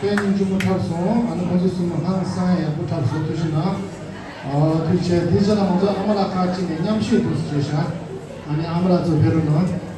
སྙིང་རྗེ་མོ་འཁྲབ་སོང་། ཨ་ནི་ཁོང་ཚོ་གསུམ་ལ་ཧང་སང་ཡག་པོ་འཁྲབ་སོང་། ཐུགས་རྗེ་གནང་། ཨོ་ཐུགས་རྗེ་ཆེ། དེ་རྗེས་ལ་ང་ཚོ་ཨ་མ་ལགས་ཁག་ཅིག་ནས་མཉམ་ཞུགས་འདུག་ཟེར་ཤག་ཨ་ནི་ཨ་མ་ལགས་ཚོ་ཕེབས་རོགས་གནང་།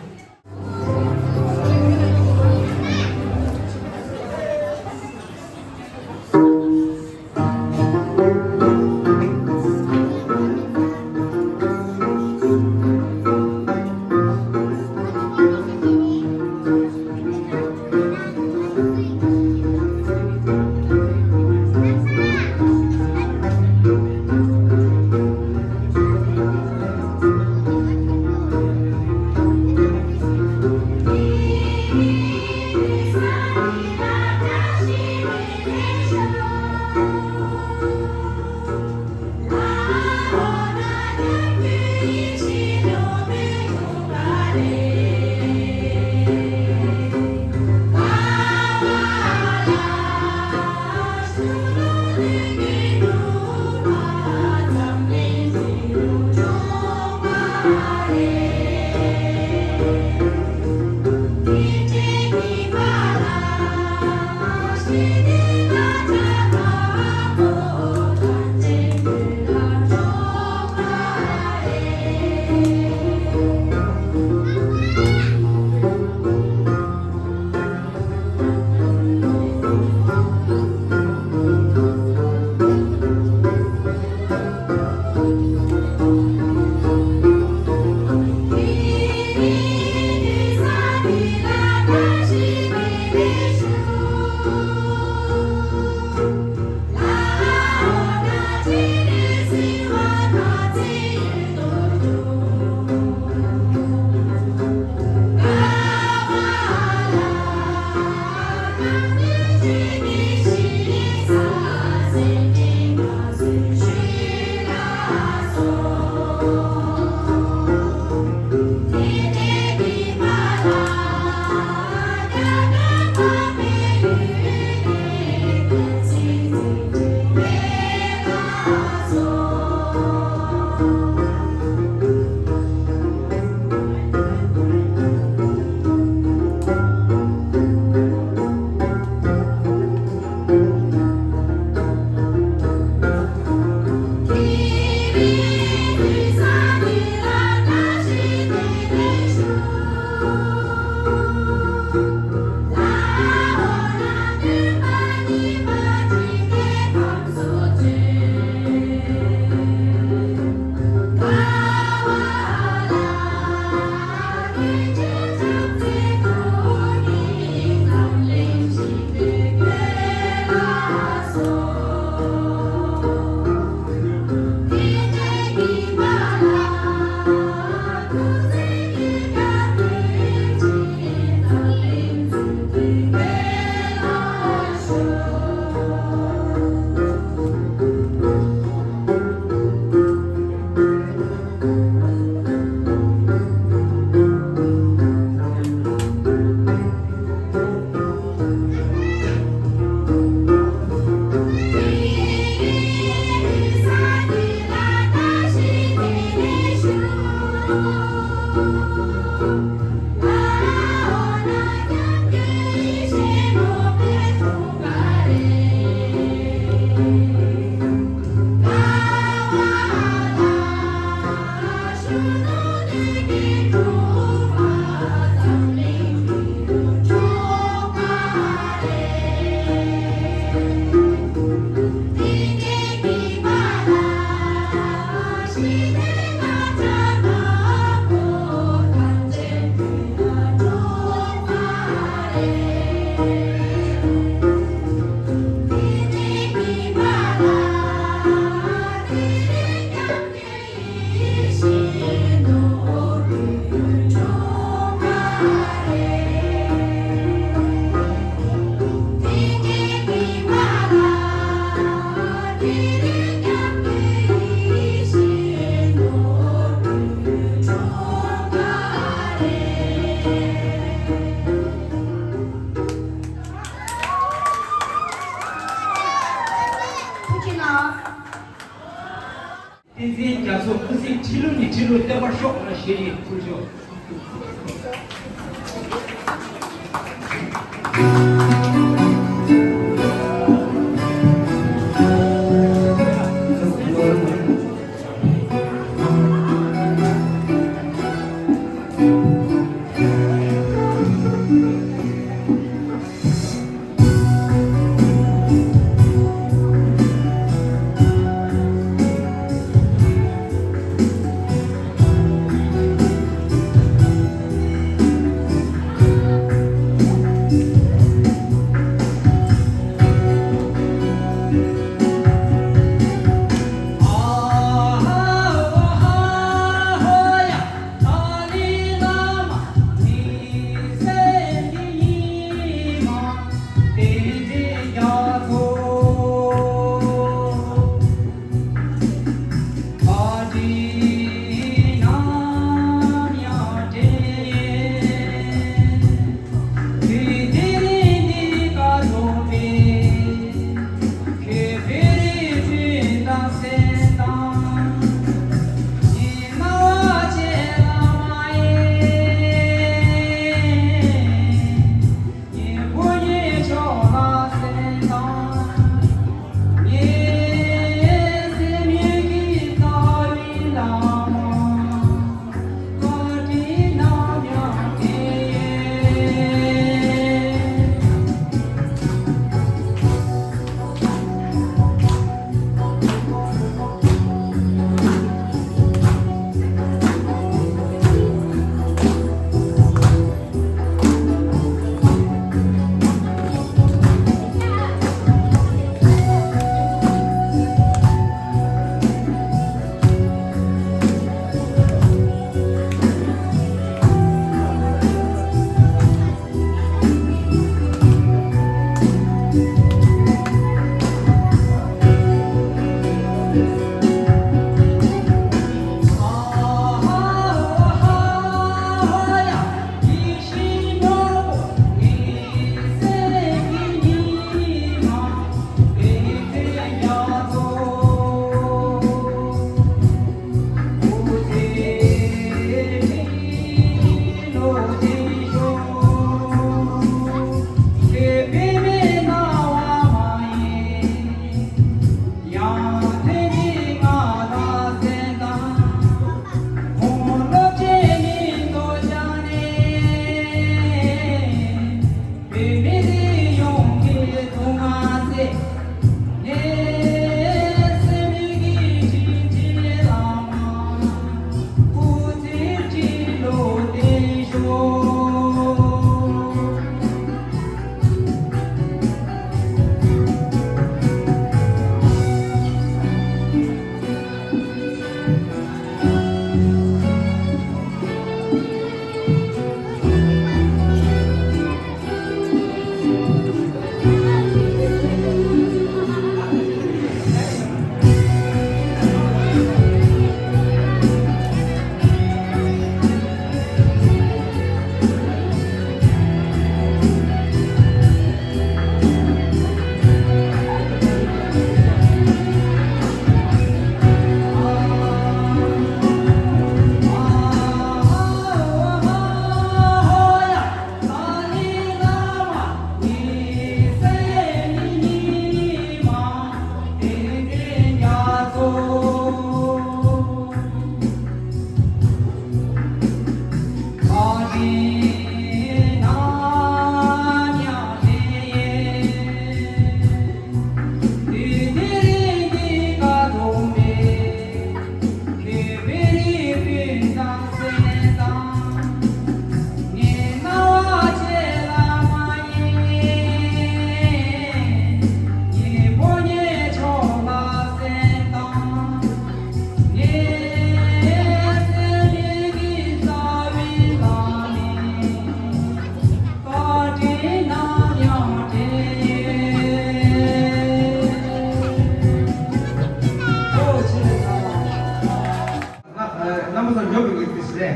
བསྟན་འཛིན་རྒྱ་མཚོ་སྐུ་ཚེ་ཁྲི་ལོ་ནས་ཁྲི་ལོ་བརྟན་པར་ཤོག་ལ་ཞེས་ཡིན། ཐུགས་རྗེ་ཆེ།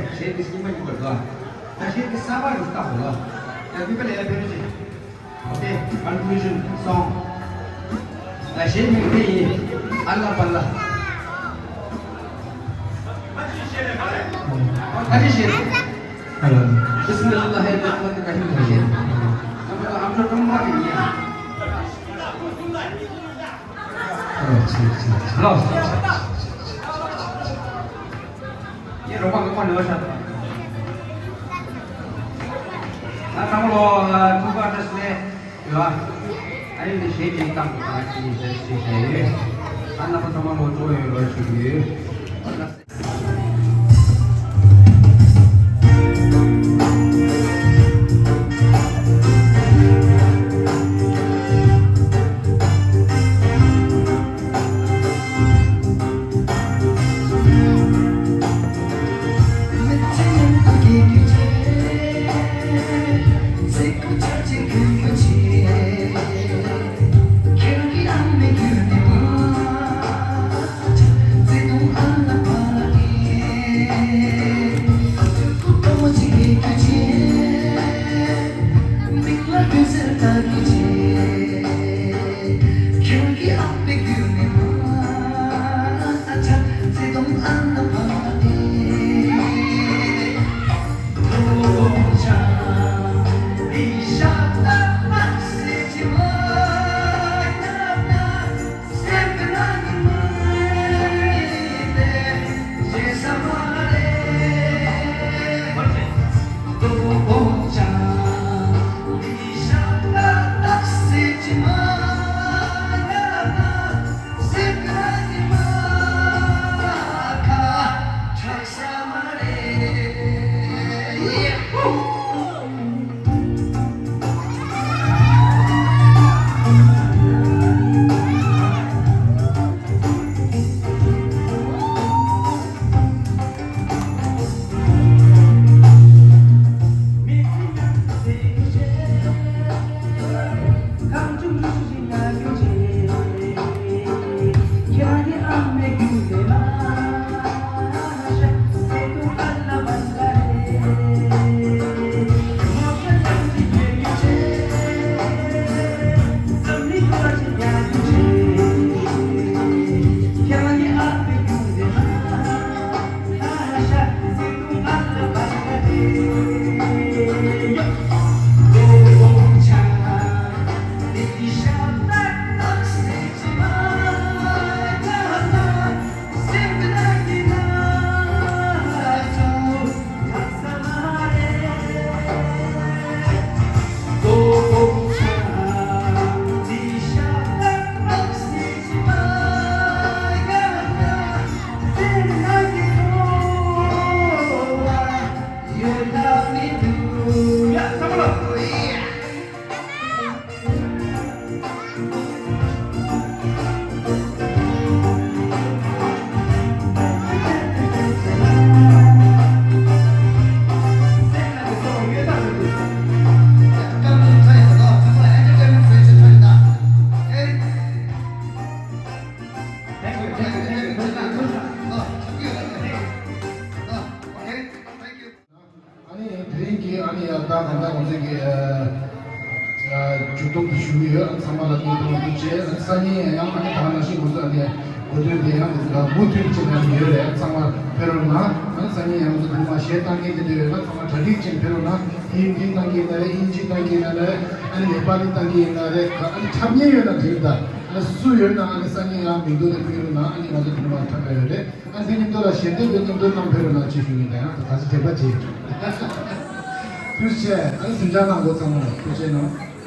གཞས་འདི་སྙིང་པོ་ཡིན་པར་འདུག་ད་གཞས་འདི་གསར་པ་རུ་བཏགས་དགོས་ལ། ཡ་གུས་པ་ལ་ཡ་ཕེབས་རོགས་བྱེད། Okay, conclusion song. ད་གཞས་མིང་འདི་ཡིན། ཨ་ལ་པ་ལ། ཨ་ཅི་གཞས་རེད། ཨ་ལ། بسم الله الرحمن الرحيم གཞས། ཨ་མ་ཨ་མ་ཀྲོང་མ་རེད་ཡ། ཨ་ལ། ཡེ་རོགས་པ་ངོ་མ་ནོར་ཤག་ད་ཚང་མ་ལོ་ཐུགས་ཁག་བཀྲ་ཤིས་བདེ་ལེགས་ཡོད། ཨ་ནི་འདི་གཞས་ཅིག་བཏང་དགོས་པ་ཅིག་ཞེས་ཞུས་བྱས་ཡོད། ཨ་རྣམ་པ་ཚང་མ་ལོ་སྤྲོ་ཡོད་ལོ་ཞུ་གི་ཡོད། Thank you, thank you, thank you, thank you, thank you. ཨ་ནི་དེ་རིང་གི་ཨ་ནི་ཡ་ད་གང་ལྟར་ང་ཚོའི་གི་ཨ་ཨ་མཇུག་སྡོམ་དུ་ཞུ་གི་ཡོད། ཨ་ཚང་མ་ལ་སྙིང་ཐག་པ་ཐུགས་རྗེ་ཆེ། ཨ་སང་ཉིན་ཡང་ཨ་ནི་ད་ག་ནང་བཞིན་ང་ཚོ་ཨ་ནི་གོ་སྟོན་དེ་ཡང་དེ་ཚོ་ལ་མུ་མཐུད་བྱེད་ཡ་ཡོད་རེད། ཨ་ཚང་མ་ཕེབས་རོགས་གནང་། ཨ་ནི་སང་ཉིན་ཡང་ང་ཚོ་ཐོག་མ་གཞས་བཏང་མཁན་དེ་འདྲ་ཡོད་ན་ཚང་མ་གྲ་སྒྲིག་བྱས་ཕེབས་རོགས་གནང་། ཧིན་དི་བཏང་གི་ཡིན་ན་རེད། དབྱིན་ཇི་བཏང་གི་ཡིན་ན་རེད། ཨ་ནི་ནེ་པ་ལི་བཏང་གི་ཡིན་ན་རེད། ཨ་ནི་འཁྲབ་མཁན་ཡོད་ན་འགྲིག་ད། ཨ་སུ་ཡོད་ན་ཨ་ནི་སང་ཉིན་ཡང་མིང་ཐོ་དེ་ཕུལ་རོགས་གནང་། ཨ་ནི་ང་ཚོ་ཐོག་མ་འཁྲབ་ཡ་ཡོད་རེད། ཨ་འདི་མཉམ་དུ་ལ་ཞལ་འདེབས་དེ་མཉམ་དུ་གནང་ཕེབས་རོགས་གནང་ཅེས་ཞུ་གི་ཡིན། ད་ཡང་ད་ག་ཚོད་དྲན་པ་བྱེད། ཐུགས་རྗེ་ཆེ། ཨ་ནི་གཟིམ་འཇག་གནང་དགོས། ཚང་མ་ལ་ཐུགས་རྗེ་གནང་།